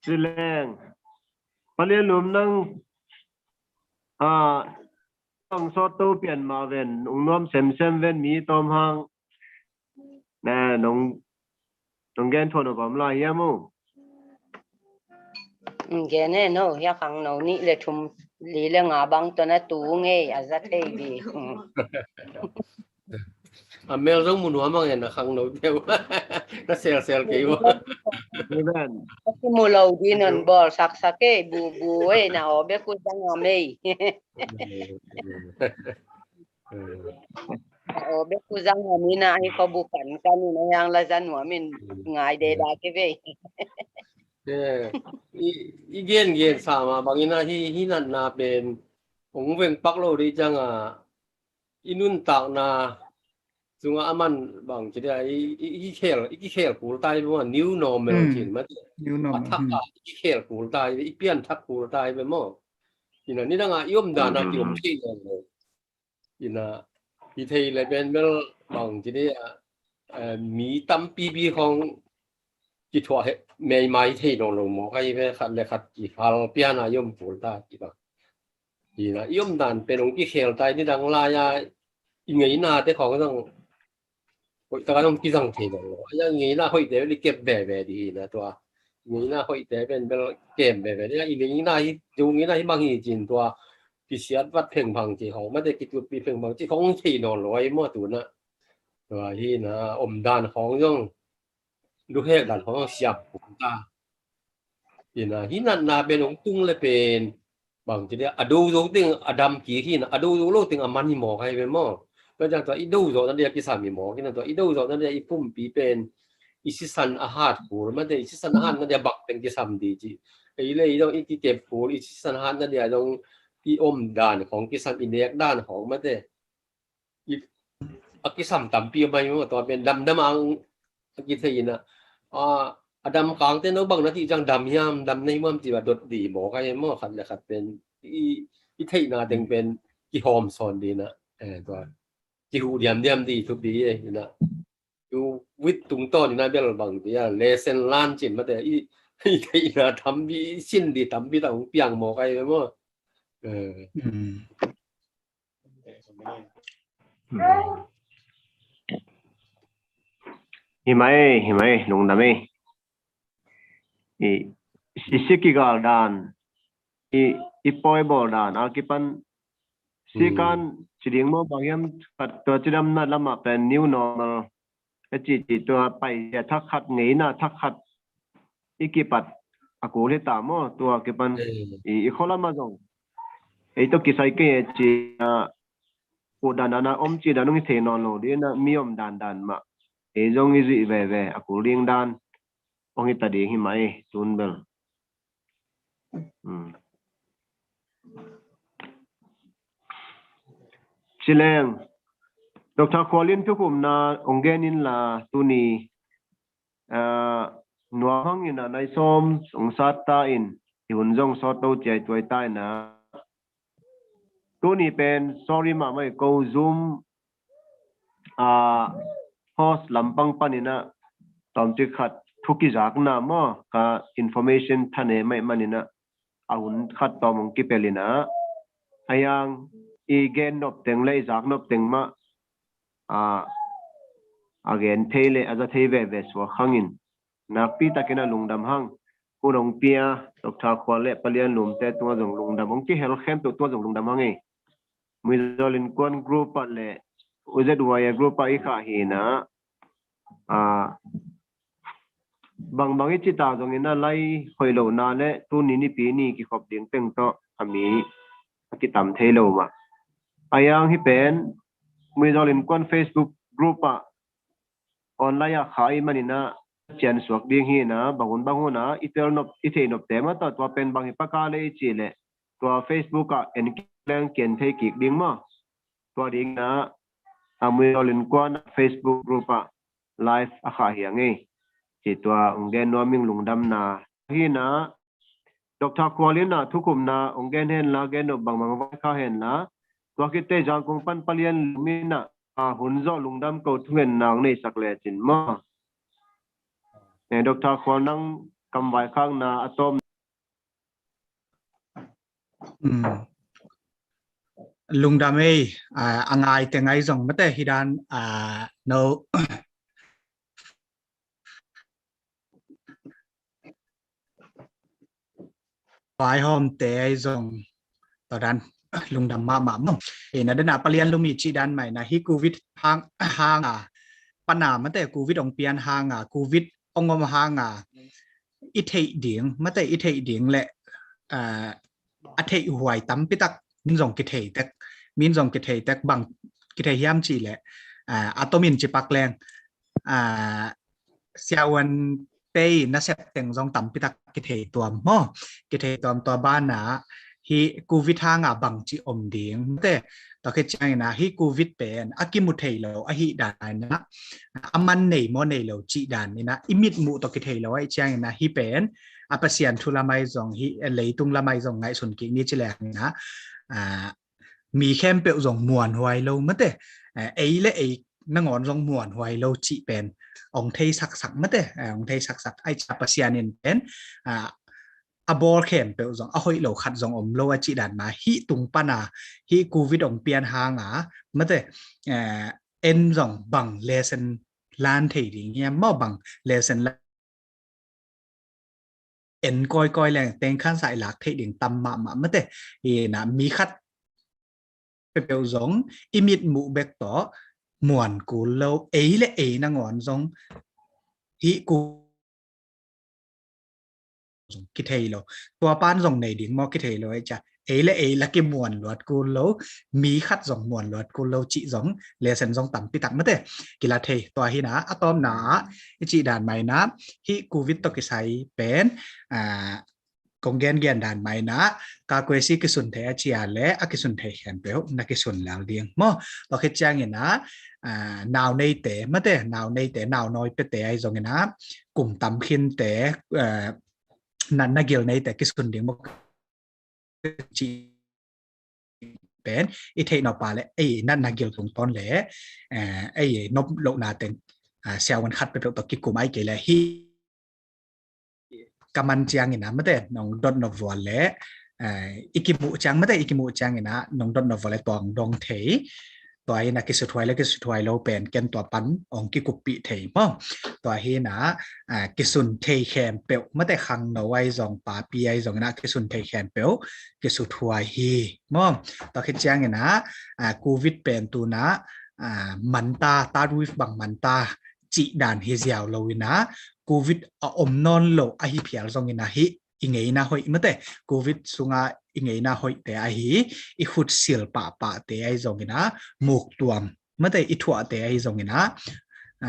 Sileng. Palian lum nang. Ah, ang sawt to pian mah ven, ung nuam semsem ven, mi tawm hang. Na nong, nong gen thuan a bam lai hiam u? Gen e no, hia khang no nih le thum li le nga bang to na tu ngei a za thei bi. A mel zong mu nuam ang hen a khang no teu. Na selsel kei ua. Mu lo di non bol saksak e, bu bu e, na o be ku zang a mei. A o be ku zang a mi na hi ko bu kan kan na yang la zan wa min ngai de da ke vei. I gen gen sa ma bangin a hi hi nat na pen ong veng pak lo di cang a i nuntakna sungah a man bang ci dia i, i, i kikhel, i kikhel kul tai bang a new normal cin mati. New normal. A thak a i kikhel kul tai, i pian thak kul tai be maw. Ina nidang a i om dan a ki om thei lo. Ina i thei le ben bel bang ci dia, eh, mi tampi bi khong kithuah he, meimai thei nawn lo maw, kai ve khat le khat kihal pian a i om kul ta ci bang. Hi na, i om dan pen hong kikhel tai nidang lai a, i ngeina te khong zong hoih taka hong kizang thei nawn lo. A i ngeina hoih te i kep veve di hi na tua. I ngeina hoih te pen bel kem veve di, i ngeina hi, i ngeina hi mang hi cin tua. Kisiat vat phengphang ci khong, mate kitupi phengphang ci khong thei nawn lo ai maw tu na. Tua hi na, om dan khong zong. Luhek dan khong siap kul ta. Hi na, hi natna pen hong tung le pen Bang ci dia, a do zo teng a dam kik hi na, a do zo lo teng a man hi mawk ahi ve maw. Tua ciang tua i do zawhna dia kisam hi mawk hi na, tua i do zawhna dia i pumpi pen i sisan a hat kul mate, i sisan a hatna dia bang teng kisam di ci. Ei le ei dong i kikep kul, i sisan a hatna dia dong i om dan khong kisam, i nek dan khong mate. I, a kisam tampi om ahi maw, tua pen damdam ang a kithei ina. A, a dam kangte no bang na ti ciang dam hiam, dam na hi muam ci ba dot di mawk ahi maw, khat le khat pen i, i theihna teng pen kihawm sawn di na. Eh, tua kihuh diamdiam di thupi eh, ina. Tu wit tungtawn ina bel bang ti a, lesson learn cin mate, i, i theihna tampi, i sin di tampi ta hong piang mawk ahi maw. Eh. Mm. Hi mai, hi mai, lungdam ei. I, i sisi kigal dan, i, i pawi bawl dan a kipan, sikan ci ding maw bang hiam, khat tua cidamna lamah pen new normal a ci ci, tua paizia thak khat, ngeina thak khat i kipat a kul hi ta maw, tua kipan i, i khualam ah zong ei tawh kisai kei e ci a, uh dan dan a om ci dan hong i thei nawn lo ding a, mi om dan dan mah ei zong i zuih veve a kul ding dan hong hi ta ding hi mah ei tun bel. Hmm. Cileng, Doctor Khual in thukhupna hong gen inla tuni, ah, nuam hang ina nai sawm hong sat ta in i hun zong sawt to ciai tuai ta ina. Tuni pen sorry mahmah i ko Zoom, ah, host lampang pan ina tawmcik khat thu kizakna maw, ka information thane maih man ina a hun khat tawm hong kipel ina, a hiang i gen nop teng le i zak nop teng mah, a, a gen thei le a za thei veve suak hangin nakpi takin a lungdam hang. Hun hong pia Doctor Khual le Palian Lumte tungah zong lungdam, hong kihel khempeuh tungah zong lungdam hang ei. Muizawlin kuan group ah le U Z Y A group ah i khah hi ina, a, bangbang i cita zongin a lai hoih lohna le tuni nipi ni kikhop ding teng tawh a mi a kitam thei lo mah. A hiang hi pen Muizawlin kuan Facebook group ah online ah khah i man ina cian suak ding hi ina, bang hun bang hun a i tel nop, i thei nop te mah tawh tua pen bang hi paka le i ci le tua Facebook ah en kik leng kian thei kik ding maw. Tua ding ina a Muizawlin kuan Facebook group ah live a khah hi a ngei. Ci tua hong gen nuam ing, lungdamna hi ina. Doctor Khual in a thukhupna hong gen henla, gen nop bangbang vai kha henla, tua khit teh Zangkong pan Palian Lum in a, a, hun zawh lungdam ko thungen nang nei sak lecin maw. Eh, Doctor Khual, nang kam vaikhakna a tawm. Mm. Lungdam ei, a, a ngai te ngai zong mate hi dan, a, no. Vaihawmte ai zong tua dan lungdam mahmah maw. Ina dana Palian Lum i cih dan mah ina hi Covid hang, hanga pana mate Covid ong pian hanga, Covid ong om hanga i theih ding mate, i theih ding le, ah, a theih huai tampi tak min zong kithei tek, min zong kithei tek, bang kithei hiam cih le, ah, a tomin cipak leng, ah, siavuan tei nasep teng zong tampi tak kithei tuam maw. Kithei tuam tua bana hi Covid hanga bangci om ding mate. Tua khit ciang ina hi Covid pen a kimu thei lo ahi dan ina, a man nei maw nei lo cih dan ina, i mitmuh tawh kithei lo ahi ciang ina hi pen a Pasian thu lamai zong hi, leitung lamai zong ngaihsun kik ni ci leng ina, ah, mi khempeuh zong muanhuai lo mate. Eh, ei le ei nangawn zong muanhuai lo cih pen ong thei saksak mate. Eh, ong thei saksak ai cia Pasian in pen, ah, a bawl khempeuh zong a hoih lo khat zong om lo a cih dan mah hi tung pana hi Covid ong pian hanga mate. Eh, en zong bang lesson lan thei ding hiam maw, bang lesson lan en kawikawi leng teng khan sa i lak theih ding tam mahmah mate. Ina mi khat peuhpeuh zong i mitmuh bek tawh muan kul lo, ei le ei nangawn zong hi kul zong kithei lo. Tua pan zong nei ding maw kithei lo ai cia. ei le ei la kimuan luat kul lo, mi khat zong muan luat kul lo cih zong, lesson zong tampi tak mate kila thei. Tua hi na, a tawpna ah i cih dan mah in ah, hih covid tawh kisai pen, ah, kong gengen dan mah in ah, ka kuesi kisun thei a ci a leh, a kisun thei khempeuh na kisun lel ding maw. Tua khit ciangin ah, ah, nau neite mate, nau neite, nau nawi piate ahi zongin ah, kum tam khinte, ah, na, na gil neite kisun ding maw ci pen i theih nop a leh, ei na, na gil tungtawn leh, eh, ei nop lohna teng, ah, siavuan khat peuhpeuh tawh kikum ahih kei leh hih ka man ciangin ah mate nong dot nop vua leh, eh, i kimuh ciang mate, i kimuh ciangin ah nong dot nop vua leh tua hong dong thei. Tua in ah kisuthuai le kisuthuai lo pen ken tua pan hong kikuppih thei maw. Tua hi na, ah, kisun thei khempeuh mate, khangno ahi zong, papi ahi zongin ah kisun thei khempeuh kisuthuai hi maw. Tua khit ciangin ah, ah, covid pen tu na, ah, manta, third wave bang manta cih dan hi ziau lo in ah, covid a om nawn lo ahi phial zongin ah hih i ngeina hoih mate, covid sunga i ngeina hoihte ahi, i khut sil pahpahte ahi zongin ah, muktuam mate i thuahte ahi zongin ah,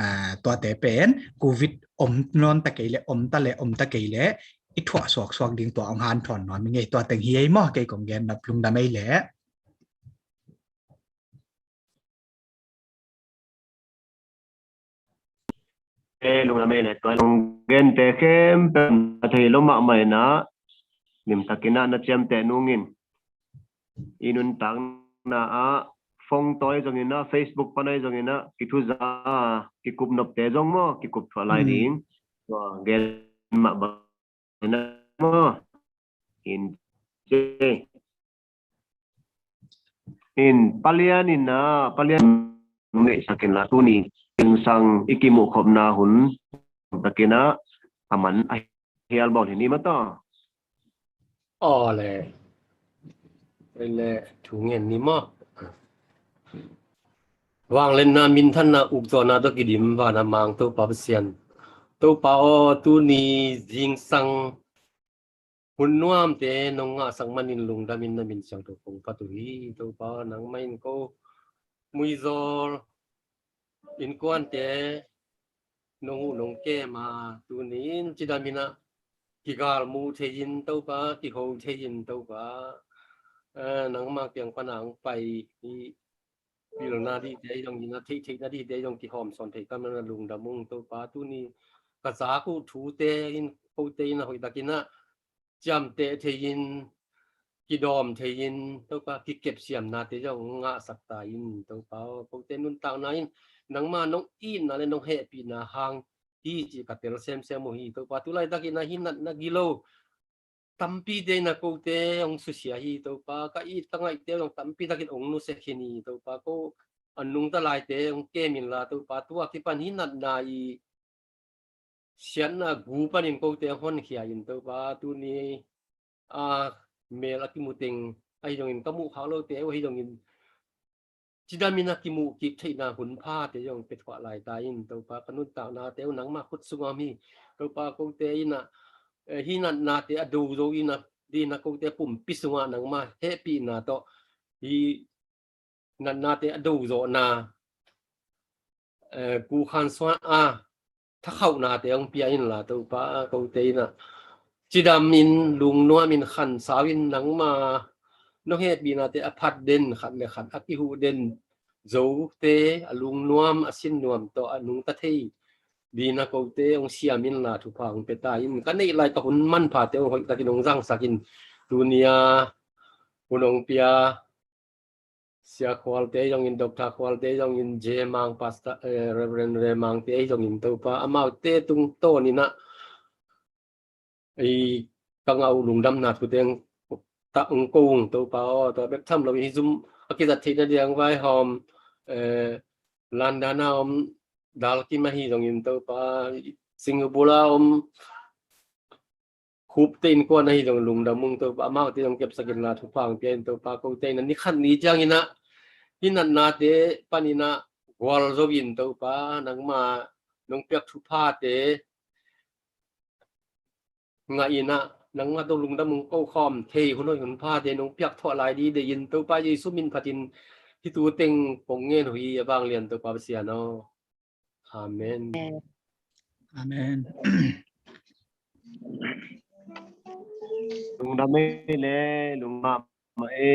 ah, tuate pen covid om nawn ta kei leh, om ta leh, om ta kei leh i thuah suaksuak ding tua hong hanthawn nuam i ngei. Tua teng hi ei maw, kei kong gen nop. Lungdam ei leh. E, lungdam ei leh. Tua hong gente khempeuh a thei lo mahmah in ah, limtakin ah na ciamteh nungin, i nuntakna ah phone tawh ahi zongin ah, Facebook pan ahi zongin ah, kithuza, kikup nopte zong maw, kikup thuah lai ding. Tua gen mah bang in ah maw. In ci. In palian in ah, palian nung neihsak in la, tuni zingsang i kimuh khopna hun takin ah a man a hial bawl hi ni maw taw. Aw le. Ei le, thu ngen ni maw. Vangliatna, minthanna, ukzawhna tawh kidim van a Mang Topa Pasian, Topa aw, tuni zingsang hun nuamte nong ngahsak manin lungdamin na min siangtho kong phat uh hi. Topa, nangmah in ko muizawl innkuante nong huh nong kem a, tuni in cidamin ah kigalmuh thei-in Topa, kiho thei-in Topa, eh, nangmah kiang pan a hong pai hi. Pilna dihte ahi zongin ah, theihtheihna dihte ahi zong kihawmsawn thei ka hih manin ah lungdam ung Topa. Tuni ka zak uh thute in kote in ah hoihtakin ah ciamteh thei-in, kidawm thei-in Topa, kikepsiamnate zong ngahsak ta in Topa aw. Kote nuntakna in nangmah nong itna le nong hehpihna hang hi cih ka tel semsem uh hi Topa. Tulaitakin ah hih natna gilo tampite in ah kote hong susia hi Topa. Ka it ka ngaihte zong tampitakin hong nusia khin hi Topa. Ko a nungta laite hong kem inla Topa, tua kipan hih natna i siatna gu panin kote hong honkhia in Topa. Tuni a mel a kimu teng ahi zongin, ka muh khak lote uh ahi zongin, cidamin ah kimuh kik theihna hun phate zong pia thuah lai ta in Topa. Ka nuntaknate uh nangmah khut sungah om hi Topa. Kote in ah, eh, hih natnate a do zo in ah, dih in ah kote pumpi sungah nangmah hehpihna tawh hih natnate a do zawhna, eh, kukhan suan a thakhauhnate hong pia inla Topa, kote in ah cidamin, lungnuamin, khansau in, nangmah nong hehpihnate a phat den, khat le khat a kihuh den zote a lungnuam a sinnuam tawh a nungta thei dih in ah kote hong siam inla thupha hong pia ta in. Ka neih lai ka hun manphate hong hoihtakin hong zangsak in. Tuni a hun hong pia Sia Khualte zongin, Doctor Khualte zongin, J Mang, Pastor, eh, Reverend J Mangte zongin Topa, amaute tungtawn in ah ei ka ngah uh lungdamna thute hong ta, hong ko ung Topa aw. Tua bek tham lo in hih Zoom a kizat theihna ding vaihawm, eh, London a om Dal Kim ahi zongin Topa, Singapore a om Khupte innkuan ahi zong lungdam ung Topa, amaute zong kepsak inla thupha hong pia in Topa. Kote in ah ni khat ni ciangin ah hih natnate panin ah gualzo in Topa, nangmah nong piak thuphate ngah in ah nangmah tawh lungdam hong ko khawm thei hun hoih hun phate nong piak thawh lai ding deih in Topa Jesu min phatin hih tu teng kong ngen uh hi, a vanglian Topa Pasian aw. Amen. Amen. Lungdam ei le, lungdam ei.